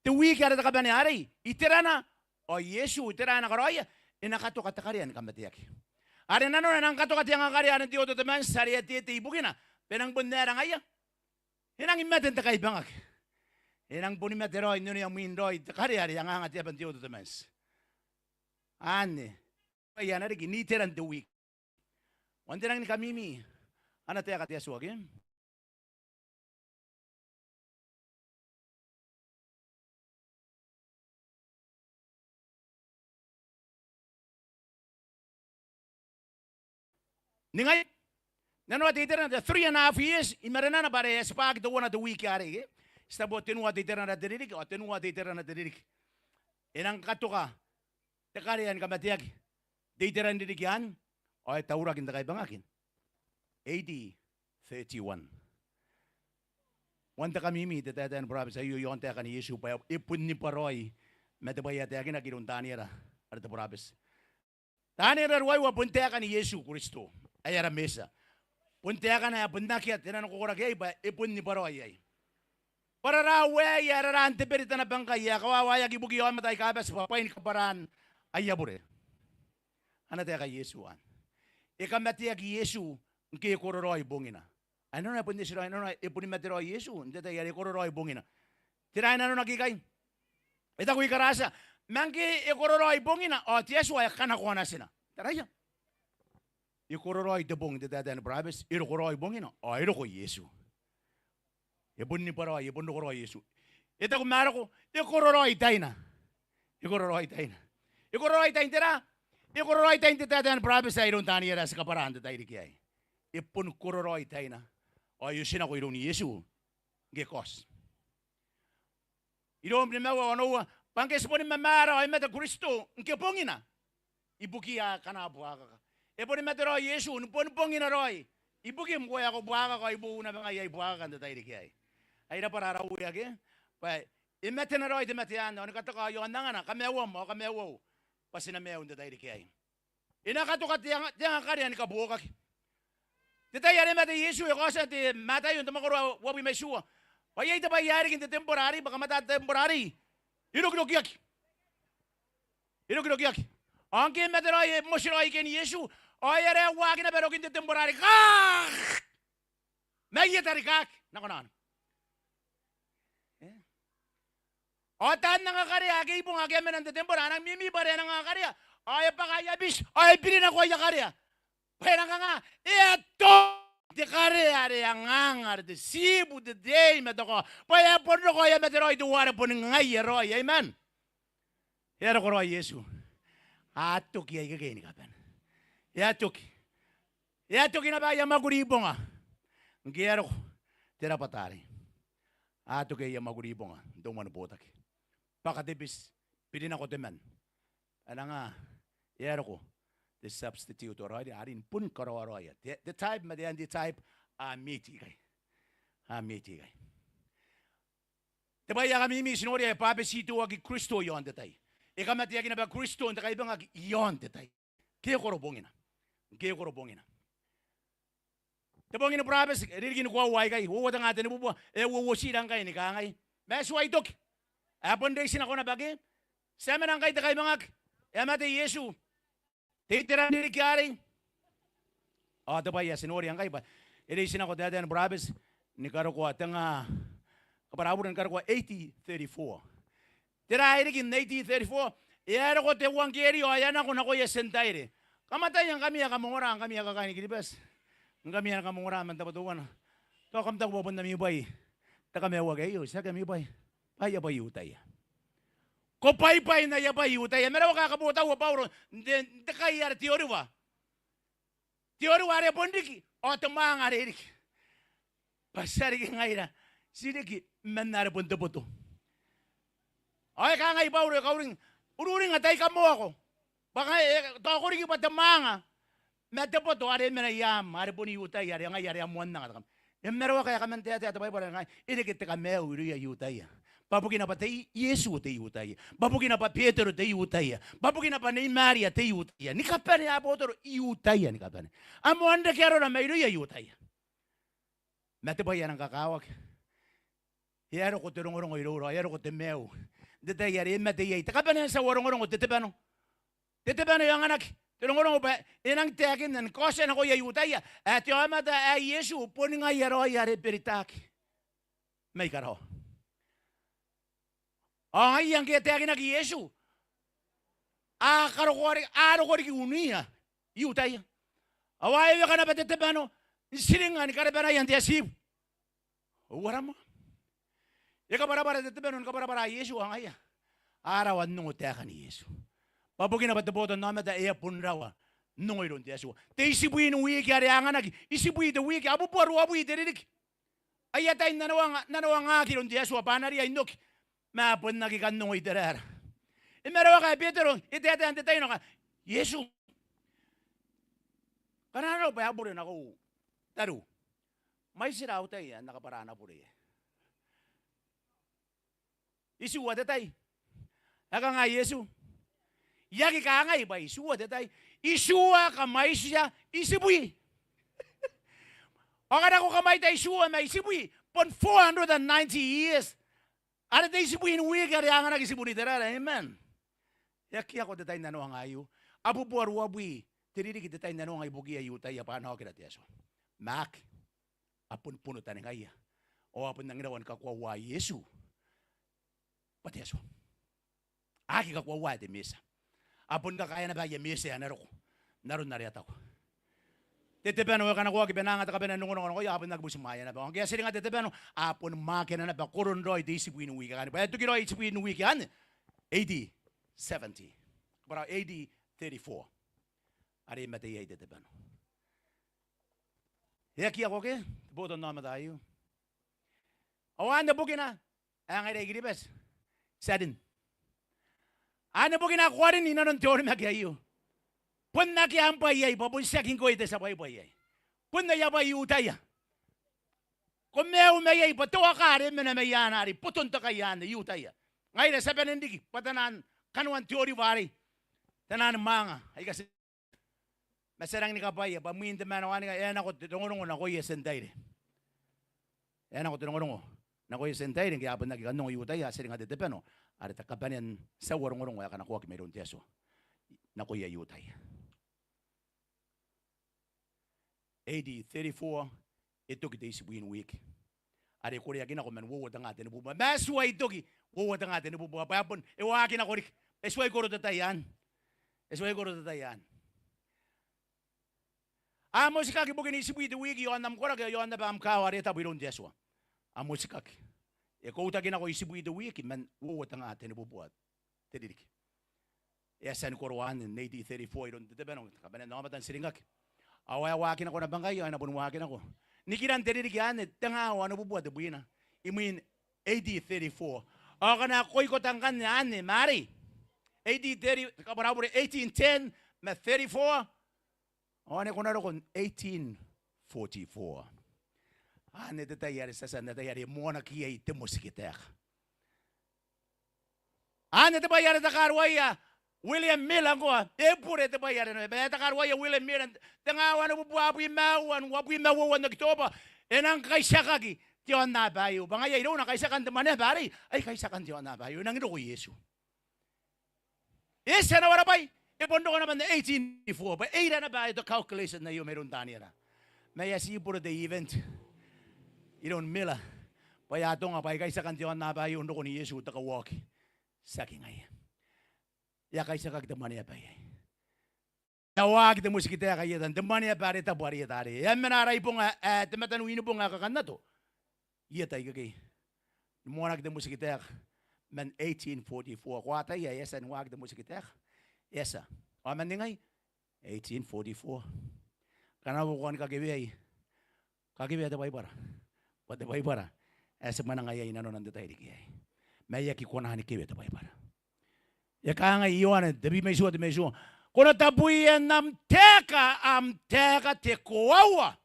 te wiki are te kabanea arei, iterana, ao Iesu, tera ae e na karaoia? E na katoka te karea ni kamateaki. Are nanona e nang katoka te angakarea are n te ototemanti are e a teitei ibukina, bwa e nang bon aera ngaia? E nangi mate n te kaibangaki. E nang boni mate raoi n onea mwin raoi te karea are anganga te aba n te ototemanti. Anne bwai ae na riki n iteran te wiki. Ao n te rangi ni kamimi ana taeka te Atua, ke? Ningai, nanoa te iterana, te three and a half years, i marenana bwa are e a tibwaki teuana te wiki arei, ke? Titebo tenua te iterana te ririki, ao tenua te iterana te ririki. E nang katoka te karea ni kamateaki n te iteran ririki anne, ao e tauraki n te kaibangaki n A D thirty-one. Ao n te kamimi te taetae ni burabeti aio i aon taekan Iesu bwa e bon nibwa raoi ma te bwai ae taekinaki iroun Taniera are te burabeti. Taniera ruaiwa bon taekan Iesu Kristo ae ara Metia. Bon taekana ae bon akea te nanokokoraki iai bwa e bon nibwa raoi iai. Bwa rara waei ae rara n te berita naba ngkai ae kawawaeaki ibukiia aomata aika bati bwa bwain kabwaraan aia bure. Ana taeka Iesu anne. E kamateaki Iesu ngke e kororaoi bongina. Ae nanona e bon eti raoi, nanona e boni mate raoi Iesu n te tai are e kororaoi bongina. Tera ae nanonaki ikai? E taku I-Karatia, ma ngke e kororaoi bongina ao te Atua e kanakoa natina. Taraia. E kororaoi te bong n te taetae ni burabeti, e roko raoi bongina, ao e roko Iesu. E bon nibwa raoi, e bon roko raoi Iesu. E taku ma e roko, e kororaoi taina. E kororaoi taina. E kororaoi tain tera? E kororaoi tain te taetae ni burabeti ae iroun Taniera ae ti kabwara n te tairiki aei. E bon kororaoi taina. Ao e otinako iroun Iesu ngke e kaoti. Iroum nimaua ao onoua, bwa ngke ti boni mamaara ao e mate Kristo ngke bongina ibukiia akana buakaka. E boni mate raoi Iesu ni boni bongina raoi ibukim ngkoe ae ko buakaka ao I boou naba ngai ae I buakaka n te tairiki aei. Ai rabwa ra ara Uea ke, bwa e matena raoi te mate anne ao ni katoka aon angana, kamaiuam ao kamaiuau, bwa ti na maiu n te tairiki aei. E na katoka te anga, te anga karea ni kabuokaki. Te tai are e mate Iesu, e kaotia te Mataio n te mwakoro ae uabwi ma itiua. Ao iai te bwai ae riki n te tembora arei, bwa kamata te tembora arei e rokirokiaki. E rokirokiaki. Ao ngke e mate raoi, e moti raoi iken Iesu, ao e area uaaki naba rokin te tembora arei. Kak! Ma e tarikaki nako nano. E? Ao taan anga karea ake ibonga ake a mena n te tembora a nang mimi bwa are a nang anga karea. Ao e bwaka aia biti, ao e biri nako aia karea. Bwa e nang kanga, e a toki te karea are e anganga are te tibu, te tei ma te kao. Bwa e a bon roko ao e a mate raoi teuare boni ngaia raoi. Amen. E a roko raoi Iesu. A toki ae ikekei ni kabane. E a toki. E a toki naba aia mwakuri ibonga. Ngke e a roko te rabwata arei, a toki aia mwakuri ibonga n te umwa ni botaki. Bwaka te biti, biri nako te man. Ae nanga, e a roko te substitute ao raoiroi, a rin bon karaoa raoi. Te, te type ma te antitype a meet ikai. A meet ikai. Te bwai ae kamimi, ti noria e bwabetitoaki Kristo i aon te tai. E kamateaki naba Kristo n te kaibangaki i aon te tai. Ngke e koro bongina. Ngke e koro bongina. Te bong ni burabeti, e ririki ni koaua aikai, uoua tenga tenibubua, e uouotira ngkai ni kangai. Ma e tuai toki. Ae bon reitinako naba ke. Ti a mena ngkai te kaibangaki. E a mate Iesu. Te itera n ririki arei. Ao te bwai ae ti noria ngkai bwa e reitinako taetae ni burabeti ni karokoa tenga, kabwara au bure, ni karokoa eighty thirty-four. Tera ae riki n eighty thirty-four? E a roko te euangkerio ao e a nako nakoia Tientaire. Kam ataia ngkami ae kam ongora, ngkami ae kakain Kiribati, ngkami ae kam ongora man tabo teuana. Tao kam taku bwa bon ami bwai te kamaiuaki aio. Tiaki ami bwai. Bwa aia bwai I-Iutaia. Ko bwaibwai n aia bwai I-Iutaia. Ma e rawaka ae kabotaua Bauro n te, n te kai are te oriwa. Te oriwa are bon riki ao te mwaanga are riki. Bwa ti a riki ngaira, ti riki man are bon te boto. Ao e kangai Bauro, e kauring, ururing ataei, kamoako. Bwa ngaia e taoko riki bwa te mwaanga ma te boto are e mena i aam, are bon I-Iutaia, are ngaia are a moanna ngkami. E mena, e rawaka ae kaman taetae te Baibara ngkai, e reke te kamaiu irouia I-Iutaia. Bwa bukina bwa te I-, Iesu te I-Iutaia. Bwa bukina bwa Betero te I-Iutaia. Bwa bukina bwa Nei Maria te I-Iutaia. Ni kabane abotoro I-Iutaia ni kabane. A moan reke arora mairouia I-Iutaia. Ma te bwai ae nang kakawaki, e a roko te rongorongo iroura, e a roko te maiu. N te tai are e mate iai, te kabanea n tia ua rongorongo te tebano. Te tebano e anganaki te rongorongo bwa e nang taekinna ni kaotia nakoia I-Iutaia ae te aomata ae Iesu boni ngaia raoi are e beritaki mai karawa. Ao ngaia ngke e taekinaki Iesu, a karokoa riki, a roko riki unia I-Iutaia. Ao a eweka naba te tebano n tiringa ni karabanaia n te atibu. Uara moa. E kabwarabwara te tebano ni kabwarabwara Iesu, ao ngaia a rawa n ongo taekan Iesu. Bwa bukina bwa te botannaomata e a bon rawa n ongo iroun te Atua. Te itibwi n wiki are a anganaki, itibwi te wiki, abubua ruabwi te ririki. Aia tai n nanoanga, nanoangaki iroun te Atua bwa a na riai n oki. Ma a bon aki kan ongo Iteraera. E mena, e rawaka ae Betero e taetae n te tai ae e nako, Iesu, ngkana arona bwa e a bure nakoiu tariu, mwaitira au tai ae N na kabwara ana bure iai. Itiua te tai. E kangai Iesu, I aki kangai bwa itiua te tai. Itiua kamwaitia itibwi. Ao ngkana ko kamwaita itiua ma itibwi, bon four hundred and ninety years. Are te itibwi n wiki are a anganaki tibun Iteraera, amen. E aki ako te tai n nanoanga aio. Abubua ruabwi te ririki te tai n nanoanga ibukiia I-Iutaia bwa a na okira te Atua. Ma aki, a bon bunotaningaia. Ao a bon nang iraua ni kakoaua Iesu bwa te Atua. A aki kakoaua te Mesia. A bon kakaea naba aia Mesia ae na roko n aron are a taku. te tebano e kanakoaki bwa e na anga te kabanea n rongorongo nakoia, a bon aki butimwaea naba. Ao ngke a tiringa te tebano, a boni mwakena naba koron raoi te itibwi n wiki. Kanga bwa e toki raoi itibwi n wiki anne, A D seventy. Kabwara A D thirty-four are e mate iai te tebano. E aki ako ke te botannaomata aio. Ao anne bukina ae ngaira I-Kiribati ti a rin. Anne bukina ko a rin inanon te onimaki aio. Bon akea am bwai iai, bwa bon tiaki ngkoe te tia bwaibwai iai. Bon aia bwai I-Iutaia. Ko maiu mai iai bwa te waka are e mena mai iai anne are boton te kai anne, I-Iutaia. Ngaira ti a bane n riki bwa taian kanoan te oribo arei, taian mwaanga aika ti ma ti a rangi ni kabwaia bwa mwin te manoanika e a nako te rongorongo nakoia Tientaire. E a nako te rongorongo nakoia Tientaire ngke a bon aki kan ongo I-Iutaia, a tiringa te tebano are te kabanea n tia rongorongo ae kanakoaki mairoun te Atua nakoia I-Iutaia. A D thirty-four, e toki te itibwi n wiki are e koreaki nako man uoua te nga tenibubua. Ma e tuai toki uoua te nga tenibubua bwa e bon, e waaki nako riki. E tuai koro te tai anne. E tuai koro te tai anne. A motikaki bukin itibwi te wiki iaon am koraki ao iaon naba am kaawa are tabu iroun te Atua. A motikaki. E koutaki nako itibwi te wiki man uoua te nga tenibubua te ririki. E a tia ni koroa anne n A D thirty-four iroun te tebano, kabanean aomata n tiringaki. Ao e a waaki nako naba ngkai, ao e na boni waaki nako nikiran te ririki anne, tenga wanibubua tebwina imwin A D thirty-four. Ao ngkana ko ikota ngkanne anne ma arei, A D thirty, kabwara bure, eighteen ten ma thirty-four, ao ane ko na roko n eighteen forty-four. Anne te tai are ti a tia n ataia are e moanaki iai te motikitaeka. Anne te bwai are e takaruaia William Miller ngkoa, e bure te bwai are e na, e takaruaia William Miller, tenga wanibubua abwi ma aua n uabwi ma uoua n Okitoba, e nang kaitiakaki te aonnaba aio. Bwa ngaia irouna kaitiakan te Mwaneaba arei, ai kaitiakan te aonnaba aio, e nangi roko Iesu. E tia n ara bwai, e bon roko naba n eighteen forty-four, bwa e ira naba ae te calculation aio mairoun Taniera. Ma e a tii bure te event iroun Miller bwa e atonga bwa ai kaitiakan te aonnaba aio n rokon Iesu te kauaoki. Tiaki ngaia. E a kaitiakaki te Mwaneaba iai. E a waaki te motikitaeka i etan te Mwaneaba are tabu are i eta arei. E a mena ara ibonga, e, te mataniwin bong ae kakannato i eta ikekei. Ni moanaki te motikitaeka man eighteen forty-four. Ko ataia ae e a tia ni waaki te motikitaeka? E a tia. Ao man ningai? Eighteen forty-four. Ngkana ko kani kakeweai, kakewea te Baibara. Bwa te Baibara ae ti mwananga iai nanona n te tairiki aei. Ma e aki kona ni kewe te Baibara. E kangai Ioane, te bwi ma itiua, te bwi ma itiua: Ko na tabuia n am taeka, am taeka te koaua.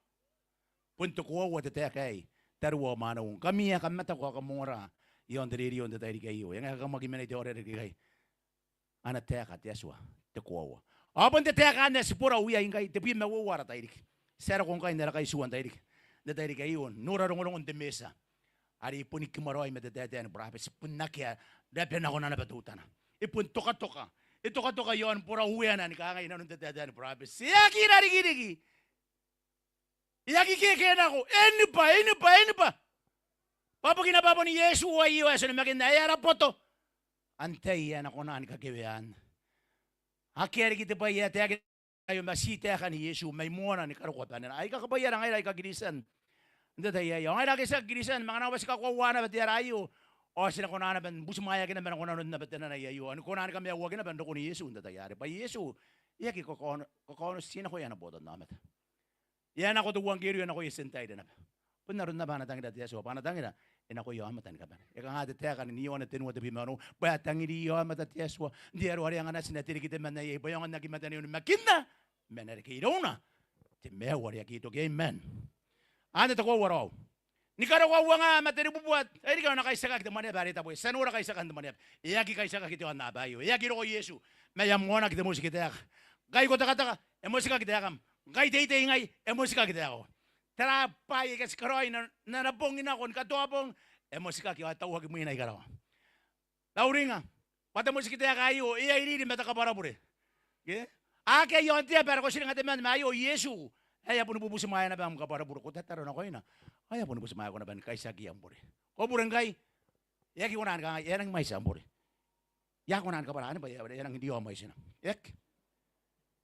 Bon te koaua te taeka aei, tariu ao mwaneu, ngkami ae kam mataku ao kam ongora iaon te rerio n te tairiki aio. E ngae kam aki mena i te aorere ngkai. Ana taeka te Atua te koaua. Ao bon te taeka anne ae ti borau iai ngkai, tebwi ma uoua ara tairiki. Ti a roko ngkai n ara kaitiua n tairiki, n te tairiki aio, n nora rongorongon te Mesia are e boni kimaraoi ma te taetae ni burabeti, bon akea rabe nakona naba teutana. E bon tokatoka, e tokatoka iaon borau ueana ni kangai inanon te taetae ni burabeti: E aki rarikiriki, e aki keke nako, e niba, e niba, e niba. Bwa bukina bwa bon Iesu aio ae ti onimakinna, ae ara boto. Antai ae na kona ni kakewea anne? Akea riki te bwai ae taekinaki aio, ma ti taekan Iesu mai moana ni karokoa banera. Ai kakabwaiara ngaira aika Kristian n te tai aei. Ao ngaira ake ti aki Kristian, ma ngkana bwa ti kakoaua naba te ara aio, ao ti na kona naba ni butimwaeaki naba nako nanon naba te nanai aio, ao ni kona ni kamaiuaki naba n rokon Iesu n te tai arei. Bwa Iesu e aki kakaono, kakaono ti nakoia ana botannaomata. E a nako te euangkerio nakoia Tientaire naba. Bon aron naba ana tangira te Atua, bwa ana tangira e nakoia aomata ni kabane. E kanga te taeka n Ioane tenua, tebwi ma onoua: Bwa e tangiriia aomata te Atua n te aro are e anga natina te reke temanna iai, bwa e aonga n aki mate ni onimakinna ma e na reke irouna te maiu are aki toki. Amen. Anne te koaua raou. Ni karokoa uangaa ma tenibubua tairiki ao e na kaitiakaki te Mwaneaba are tabu. Ti a nora kaitiakan te Mwaneaba. E aki kaitiakaki te aonnaba aio. E aki roko Iesu. Ma e a moanaki te motikitaeka. Ngkai ko tekateka, e motikaki taekam. Ngkai teitei ngai, e motikaki taekau. Tera bwaai aika ti karaoi n ana, n ana bong nako ni katoa bong? E motikaki ao e tauaki mwina i karawa. Lauringa bwa te motikitaeka aio e a iriri ma te kabwarabure. Ke? Akea iaon te aba are ko tiringa temanna, ma aio Iesu ae e a boni bubutimwaea naba am kabwarabure. Ko tataro nakoina ao e a boni butimwaeko naba ni kaitiaki am bure. Ko bure ngkai, e aki kona ni kangai e a nangi mwaiti am bure. E a kona ni kabwara anne bwa e a nangi n riao mwaitina. E aki.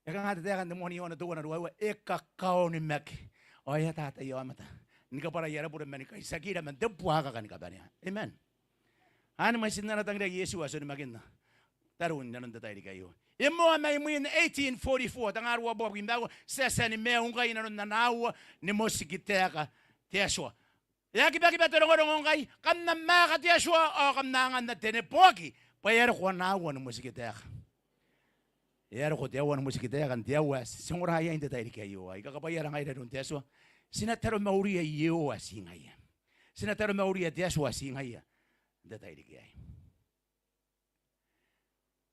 E kanga te taeka n te moan Ioane teuana ruaiwa, e kakaonimaki. Ao e ataa te aomata ni kabwarai ara bure mani kaitiakira man te buakaka ni kabanea. Amen. Anne mwaitin ana tangira Iesu ae ti onimakinna tariu inanon te tairiki aio. E moa mai mwin eighteen forty-four, tengaa ruabubua ma aua, ti a tia ni maiu ngkai inanon ana aua ni motikitaeka te Atua. E a kibakiba te rongorongo ngkai, kam na mwaaka te Atua ao kam na anganna te neboaki, bwa e a roko ana aua ni motikitaeka. E a roko te aua ni motikitaeka n te aua ae ti ongora iai n te tairiki aio. Ai kakabwaiara ngaira iroun te Atua. Ti na taromauria Iehova ae ti ngaia. Ti na taromauria te Atua ae ti ngaia n te tairiki aei.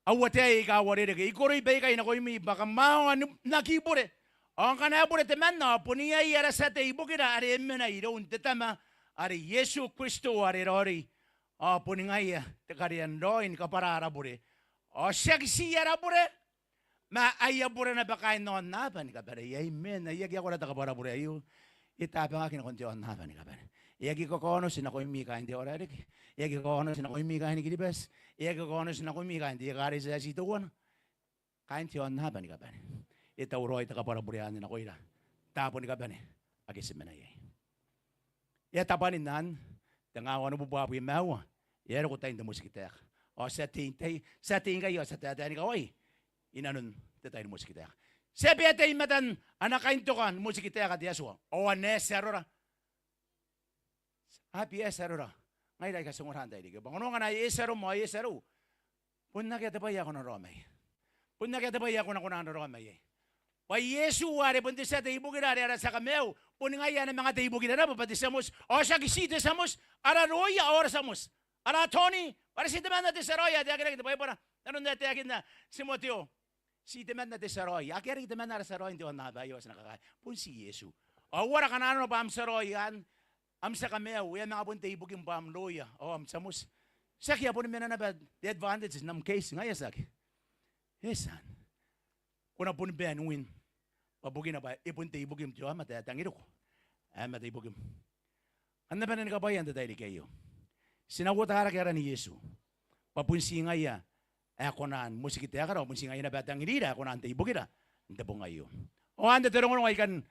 Aua ataei aika uarereke, I koroi baikai nakoimi bwa kam aonga n aki bure. Ao ngkana e bure temanna ao bon iai ara tia tei ibukira are e mena iroun te Tama are Iesu Kristo are raoiroi. Ao boni ngaia te karea n raoi ni kabwara ara bure. Ao tiaki ti ara bure, ma aia bure naba kaain aonnaba ni kabane. Amen. Aia, I aki akora te kabwara bure aio. E tabangaki nakon te aonnaba ni kabane. E aki kakaonoti nakoimi kaain te Aora Riki. E aki kakaonoti nakoimi kaain Kiribati. E aki kakaonoti nakoimi kaain te ekaretia ae ti teuana. Kaain te aonnaba ni kabane. E tauraoi te kabwara bure anne nakoira. Taabo ni kabane ake ti mena iai. E a tabwanin anne, tengaa wanibubua abwi ma aua, e a roko tain te motikitaeka. Ao ti a tei, ti a tei ngkai ao ti a taetae ni kawai inanon te tai ni motikitaeka. Ti a bia tei i matan ana kaintoka ni motikitaeka te Atua. Ao ane ti arora. A bia ti arora. Ngaira aika ti ongora n tairiki aio. Bwa ngkana e ti arom ao e ti arou, bon akea te bwai ae ko na raraoma iai. Bon akea te bwai ae ko na kona n raraoma iai. Bwa Iesu are bon te tia tei ibukira are ara tia kamaiu, boni ngaia ae na manga tei ibukira naba bwa te tia moti. Ao tiaki ti te tia moti, ara roia ao ara tia moti. Ara attorney, bwa are ti temanna te tia raoi ae taekinaki n te Baibara. N nanon ae taekinna Timoteo. Ti temanna te tia raoi. Akea riki temanna ara tia raoi n te aonnaba aio ae ti na kakaea. Bon ti Iesu. Ao uara ngkana arona bwa am tia raoi anne, am tia kamaiu, e a manga bon tei ibukim bwa am roia ao am tia moti? Tiaki, e a boni mena naba te advantage n am case, ngaia tiaki? E tiaki. Ko na boni bae n win. Bwa bukina bwa e bon tei ibukim te aomata ae tangiriko ae mate ibukim. Kam na bane ni kabwaia n te tairiki aio. Ti na uota rake aran Iesu. Bwa bon ti ngaia ae kona n motikitaekara, ao bon ti ngaia naba ae tangirira ae kona n tei ibukira n te bong aio. Ao anne te rongorongo ae I kan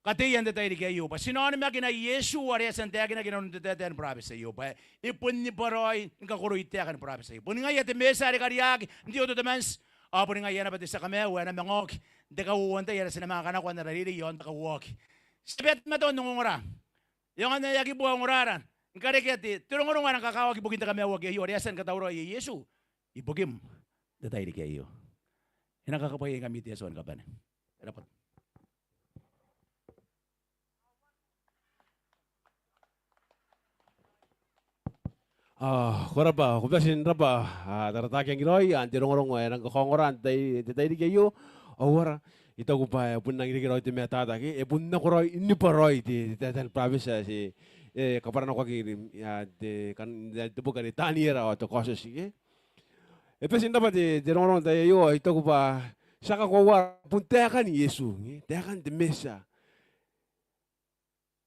kateia n te tairiki aio, bwa ti na onimakina Iesu are e a tia n taekinaki inanon te taetae ni burabeti aio, bwa e bon nibwa raoi ni kakoroi taeka ni burabeti aio. Boni ngaia te Mesia are kariaiaki n te Old Testament, ao boni ngaia naba te tia kamaiu ae na manga oki n te kauoua n tai are ti na manga kanakoa n ara reirei iaon te kauoua oki. Ti a bia teimatoa n ongongora. E aonga n aki bua ongorara ni karekea te, te rongorongo ae rang kakawaki ibukin te kamaiuaki aio, are e a tia ni katauraoia Iesu ibukim n te tairiki aio. E na kakabwaiaingkami te Atua ni kabane. E rab'a. A, ko rab'a, ko bati n rab'a, a, Taratakiang raoi, n te rongorongo ae rang kakaongora n te tai, te tairiki aio. Ao ara, I taku bwa e bon rangi n reke raoi te matata ke, e bon nako raoi, nibwa raoi te, te taetae ni burabeti ae ti, e, kabwaranakoaki, a, te, kan, te, te boki are Taniera ao te Kaotioti ke. E bati n rab'a te, te rongorongo n te tai aio, ao I taku bwa ti a kakoaua bon taekan Iesu, e, taekan te Mesia.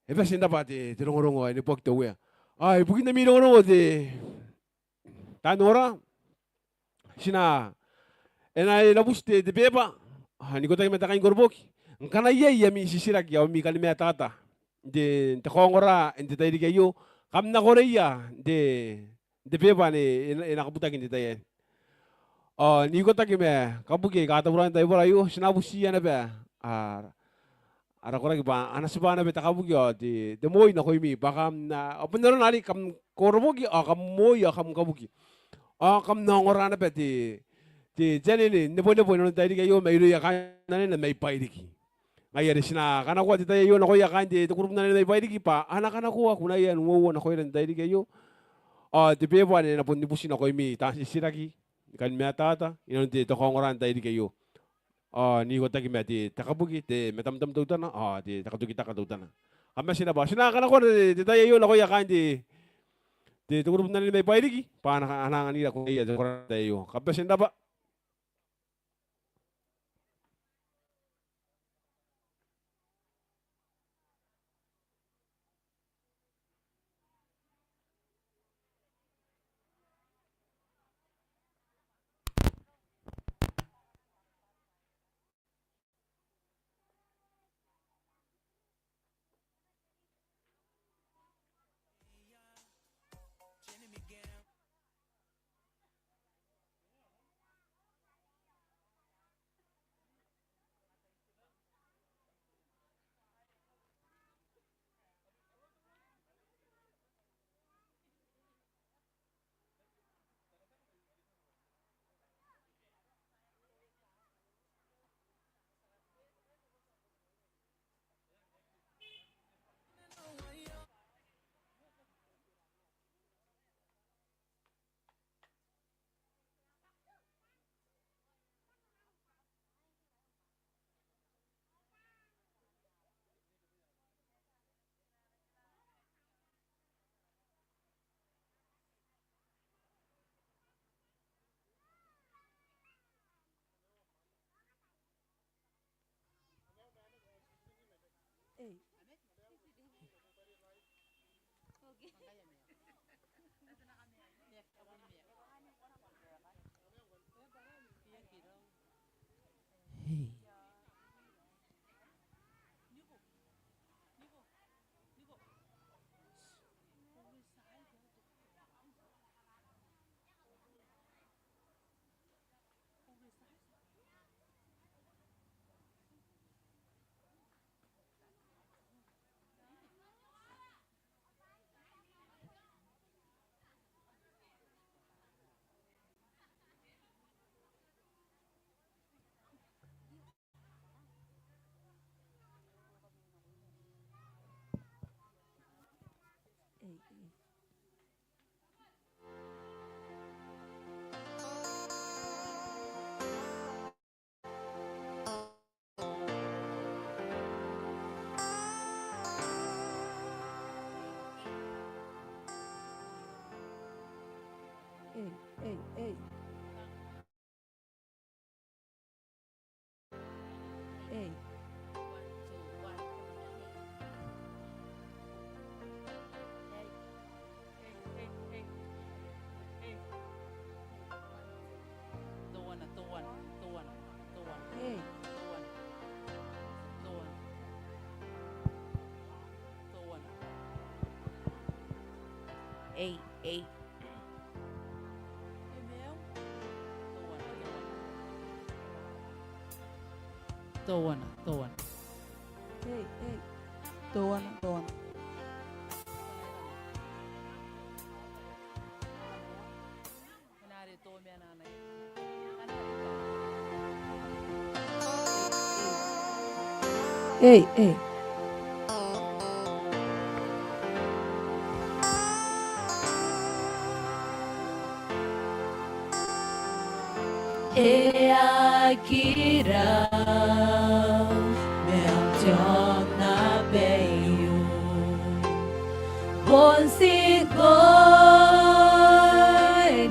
E bati n rab'a te, te rongorongo ae neboaki te Uea. A, ibukin ami rongorongo te, taan ongora, ti na, e na, e na buti te, te beba, a, n ikotaki ma te kainkoroboki. Ngkana iai ami titiraki ao ami kani matata n te, n te kaongora n te tairiki aio, kam na koreia n te, n te beba ane e na, e na kabutaki n te tai aei. Ao n ikotaki ma kabuki aika tauraoi n te taibora aio, ti na butiia naba, a, ara koraki bwa a na tibwa naba te kabuki ao te, te moi nakoimi bwa kam na, ao bon arona arei kam koroboki ao kam moi ao kam kabuki. Ao kam na ongora naba te, te, te anene, nebonebo inanon te tairiki aio mairouia kaain anene mai Bairiki. Ngaia are ti na kanakoa te tai aio nakoia kaain te, te kurubu n anene mai Bairiki bwa a na kanakoa kunaia n uoua nakoira n te tairiki aio. Ao te beba ane e na bon ibuti nakoimi taan titiraki, kani matata inanon te, te kaongora n te tairiki aio. Ao n ikotaki ma te, te kabuki, te matamtam teutana, ao te, te katokitaka teutana. Kam bati n rab'a, ti na kanakoa te, te tai aio nakoia kaain te, te, te kurubu n anene mai Bairiki bwa a na, a na anganira kunaia te koraki n te tai aio. Kam bati n rab'a. Ei, ei, ei. Ei. Teuana, teuana, teuana, teuana. Ei. Teuana. Teuana. Teuana. Ei, ei. Teuana, teuana. Ei, ei. Teuana, teuana. Ei, ei. E aki rau, ma am tiong naba iu. Bon ti ngkoe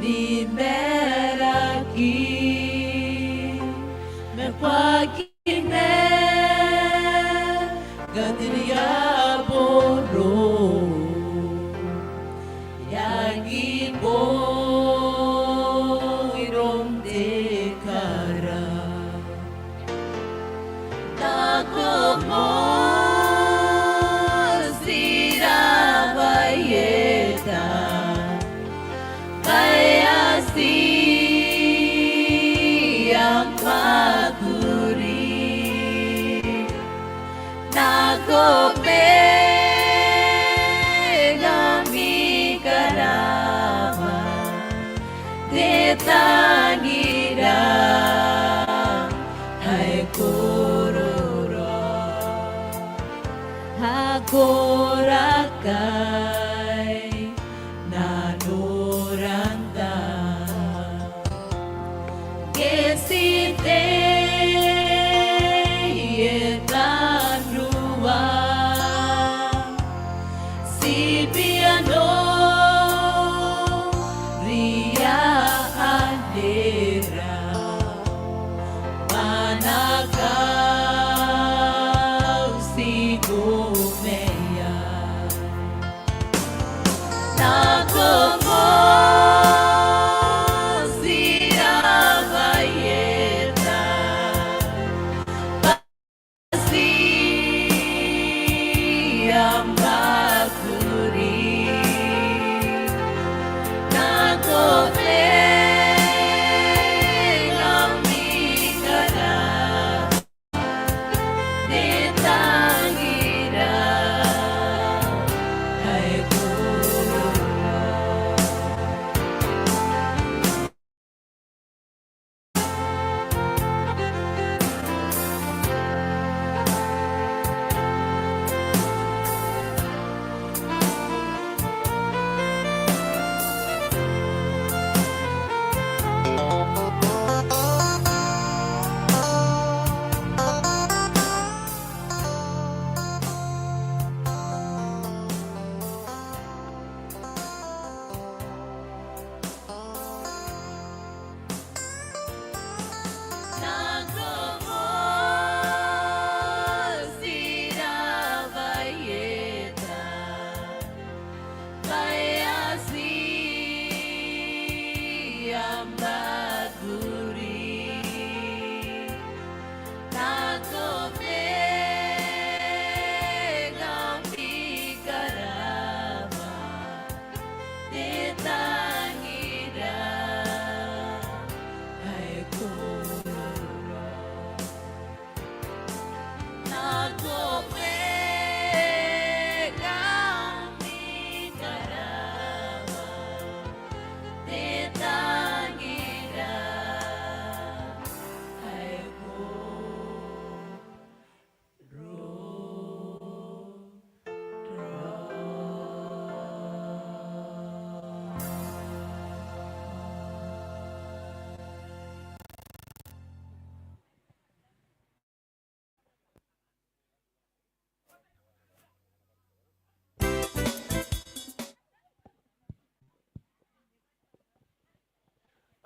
ni maraki, ma ko aki kateria boro. E aki bong iroun te kara. Nako moti rawa ieta, kai a ti a mwakuri. Nako mena ni karawa, te tangira ae kororo. Akorakai nanoranta. Ke ti tei e tanua, ti bia noria anera. Manakau ti kumeia.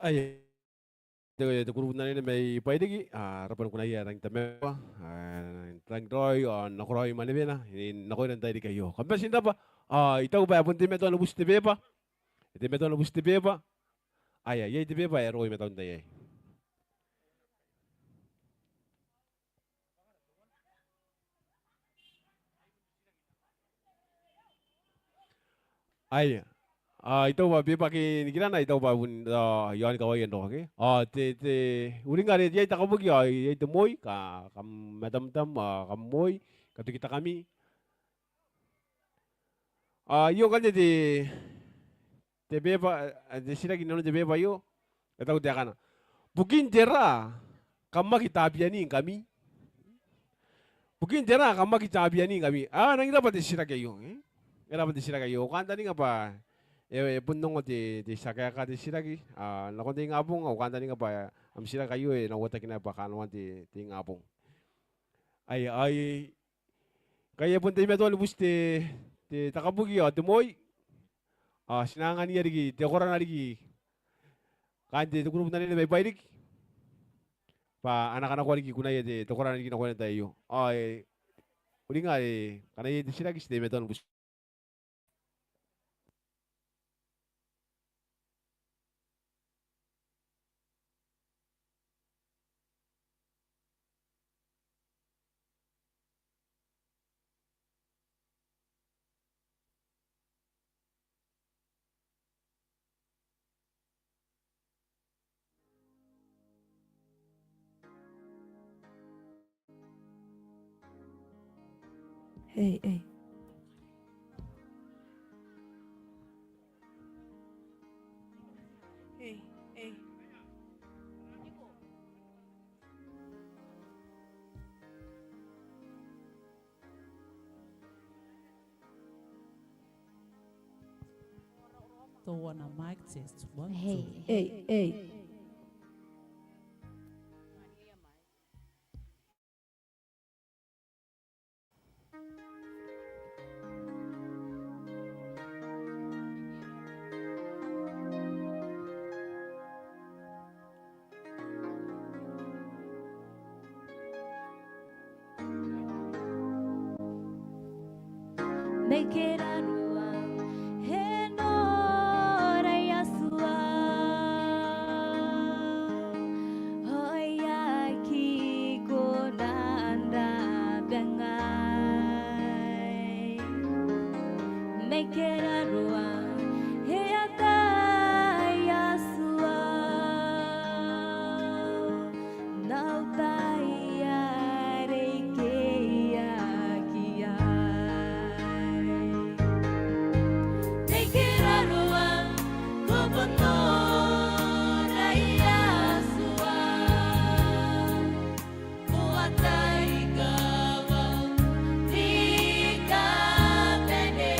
Aia, te, te kurubu n anene mai Bairiki, a, rabwa ni kunaia ae rangi n tamaroa, a, rangi n raoi ao nakoraoi manewena nakoira n tairiki aio. Kam bati n rabwa. A, I taku bwa e bon teimatoa ni buti te beba. E teimatoa ni buti te beba. Aia, iai te beba ae roko i matau n tai aei. Aia. A, I taku bwa beba ake nikirana, I taku bwa bon, a, iaon kawaia n roko, ke? A, te, te, uringa are iai te kabuki, a, iai te moi, ka, kam matamtam, a, kam moi, ka toki takami. A, io ngkanne te, te beba, a, te titiraki inanon te beba aio, e taku taekana. Bukin tera kam aki tabiani ngkami? Bukin tera kam aki tabiani ngkami? A, e rangi n rabwa te titiraki aio, e? E rabwa te titiraki aio. Au kantaninga bwa e, e bon ongo te, te tia kaeka te titiraki, a, nakon te ingabong, au kantaninga bwa am titiraki aio e na uotaki naba bwa kanoan te, te ingabong. Ai, ai, ngkai e bon teimatoa ni buti te, te, te kabuki ao te moi. A, ti na anganiia riki, te korana riki, kaain te, te kurubu n anene mai Bairiki, bwa a na kanakoa riki kunaia te, te korana riki nakoina n tai aio. A, e, uringa are, ngkana iai te titiraki ti teimatoa ni buti. Ei, ei. Ei, ei. Teuana, mic test. One, two. Ei, ei. Mai kerarua e nora Iehova, ao e aki kona n rabwa ngai. Mai kerarua e ataia Iehova, n au tai are I keiaki iai. Mai kerarua ko bon nora Iehova, ko ataia kawai ni kabane.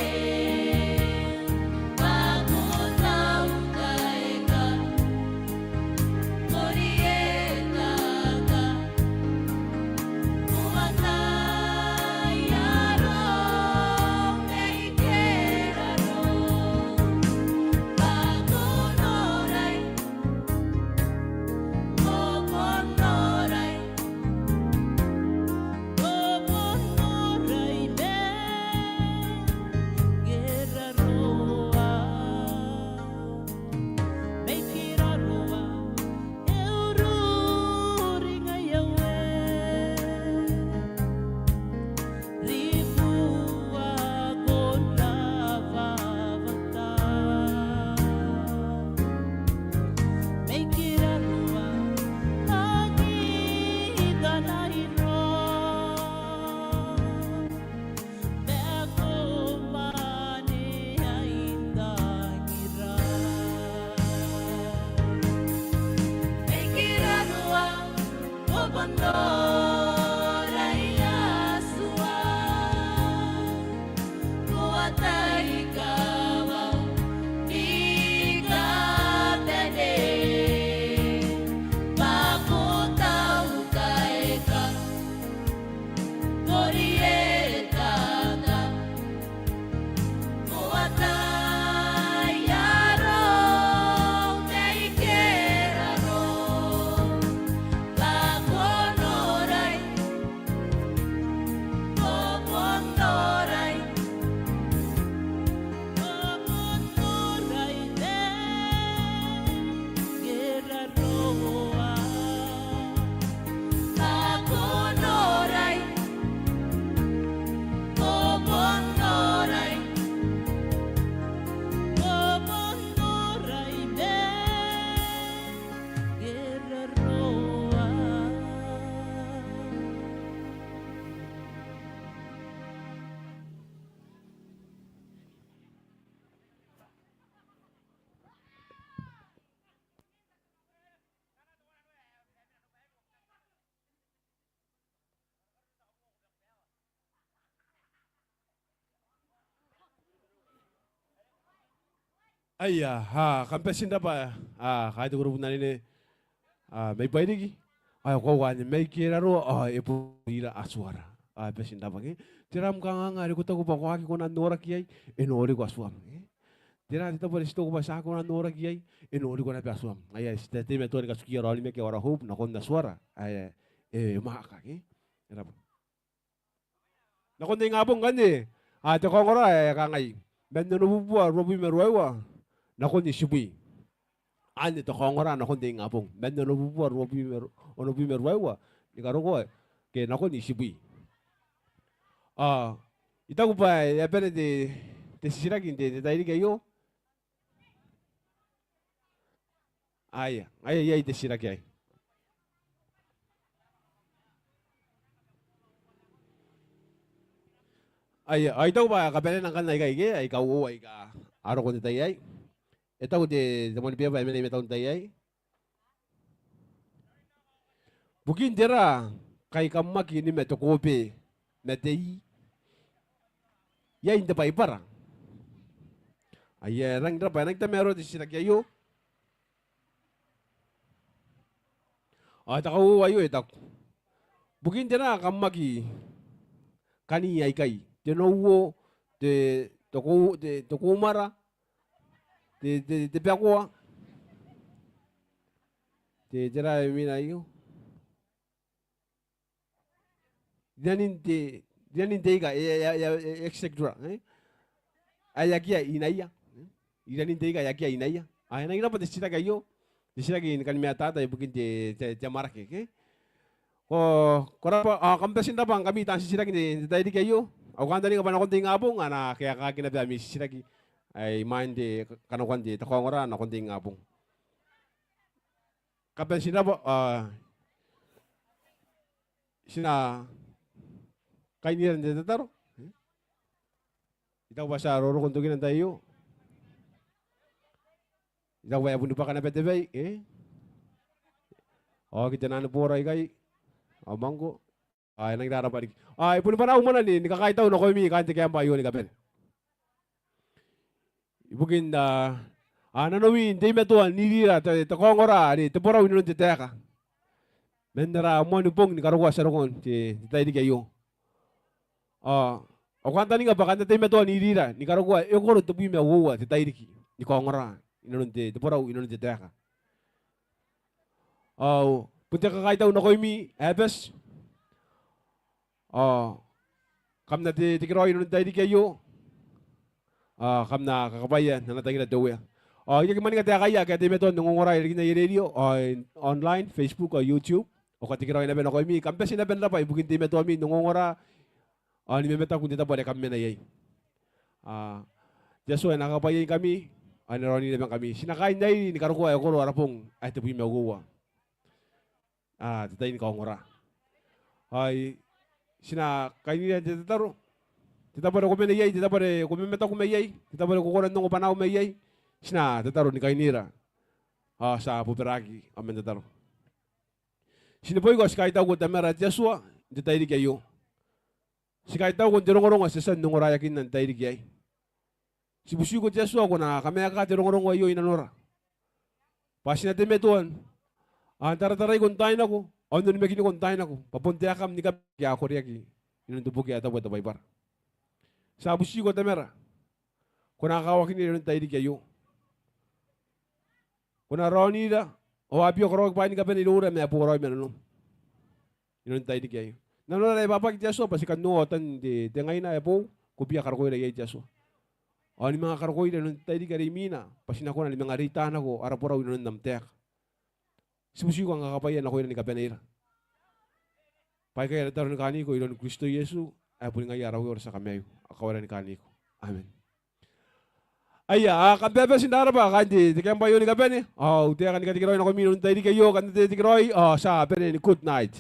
Aia, a, kam bati n rabwa, a, kaain te kurubu n anene, a, mai Bairiki. Ao e koaua anne mai Keraroa, ao e bon ira Atuara. A, bati n rabwa ngke. Tera am kanganga are ko taku bwa ko aki kona n noraki iai, e noriko Atuam ngke. Tera te tabo are ti taku bwa ti aki kona n noraki iai, e noriko naba Atuam. Ngaia ae ti teimatoa ni katukia raoi ni meke ao ara hope nakon Atuara ae e mwaaka ngke. E rabwa. Nakon te ingabong ngkanne, a, te kaongora ae kangai: Man onobubua ruabwi ma ruaiwa nakon itibwi. Anne te kaongora nakon te ingabong. Man onobubua ruabwi ma ru-, onobwi ma ruaiwa ni karokoa ke nakon itibwi. A, I taku bwa e a bane te, te titiraki n te, te tairiki aio. Aia, aia, iai te titiraki aei. Aia, ao I taku bwa kabanena ngkanne aikai ke, aika uoua aika a roko n te tai aei. E taku te, te moan beba ae mena i matau n te tai aei: Bukin tera ngkai kam aki nima te kobe ma te i iai n te Baibara? Aia, e rangi n rabwa, e rangi n tamaroa te titiraki aio. Ao te kauoua aio e taku: Bukin tera kam aki kani aikai? Te nouo, te, te kou-, te, te koumara, te, te, te bakoa, te, tera e mena aio? Rinanin te, rinanin te ika, e, e, e, e, et cetera, e? Ae akea inaia. E? Rinanin te ika ae akea inaia. A, e rangi n rabwa te titiraki aio. Te titiraki ni kani matata ibukin te, te, te amwarake, ke? Ko, ko rabwa, a, kam bati n rabwa ngkami taan titiraki n te, te tairiki aio. Au kantaninga bwa nakon te ingabong a na kaekaaki naba ami titiraki ae imwain te kanakoan te, te kaongora nakon te ingabong. Kam bati n rabwa, a, ti na kainira n te tataro. I taku bwa ti a roroko n tokina n tai aio. I taku bwa e a boni bwaka naba te bwai, e? Ao aki te naan boora ikai. Ao mangko. A, e rangi n rabwa riki. A, I boni bwanaau mwanai ni kakaitau nakoimi kaain te kaembwa aio ni kabane. Ibukin, a, a, nanomi n teimatoa n irira te, te kaongora are te borau inanon te taeka man ara moani bong ni karokoa ti a roko n te, te tairiki aio. A, au kantaninga bwa kam na teimatoa n irira ni karokoa e koro tebwi ma uoua te tairiki ni kaongora inanon te, te borau inanon te taeka. Ao bon te kakaitau nakoimi ae bati. Ao kam na te, tekeraoi inanon te tairiki aio. Ao kam na kakabwaia n ana tangira te Uea. Ao I aki mwaninga taekaia ake a teimatoa n ongongora irarikin aia rerio, ao online, Facebook, ao YouTube. Ao katekeraoi naba nakoimi, kam bati naba n rabwa ibukin teimatoami n ongongora ao ni mamataku n te tabo are kam mena iai. A, te Atua e na kakabwaiaingkami ao e na raonirabangkami. Ti na kaai n airi ni karokoa e koro ara bong ae tebwi ma uoua. A, te tai ni kaongora. Ao ti na kainira n te tataro. Te tabo are ko mena iai, te tabo are ko mamataku mai iai, te tabo are ko kona n ongo bwanaau mai iai, ti na tataro ni kainira. Ao ti a bobaraki ao man tataro. Ti neboiko ao ti kaitauko Tamara te Atua n te tairiki aio. Ti kaitauko n te rongorongo ae ti a tia n ongoraeakinna n te tairiki aei. Ti butiko te Atua ko na kamaeka te rongorongo aio i nanora. Bwa ti na teimatoa n tarataraiko n taai nako, ao n onimakiniko n taai nako, bwa bon taekam ni kabane ake a koreaki inanon te boki ae tabu ae te Baibara. Ti a butiko Tamara, ko na kawakinira inanon te tairiki aio. Ko na raonira, ao a bia karaoaki bwaai ni kabane iroura ma e boraoi ma nanom. Inanon te tairiki aei. Nanora ae e babaki te Atua bwa ti kan noora tan te, te ngaina ae boou, ko bia karokoira iai te Atua. Ao ni manga karokoira inanon te tairiki are imwina, bwa ti na kona ni manga reita nako ara borau inanon am taeka. Ti butiko am kakabwaia nakoira ni kabaneira. Bwa aikai ara tataro ni kaaniko iroun Kristo Iesu, ae boni ngaia ara Uea ao ara tia Kamaiu. A kawaira ni kaaniko. Amen. Aia, a, kam bati n rabwa kaain te, te kaembwa aio ni kabane. Ao au taeka ni katekeraoi nakoimi inanon te tairiki aio, kam na tekeraoi, ao ti a bane ni good night.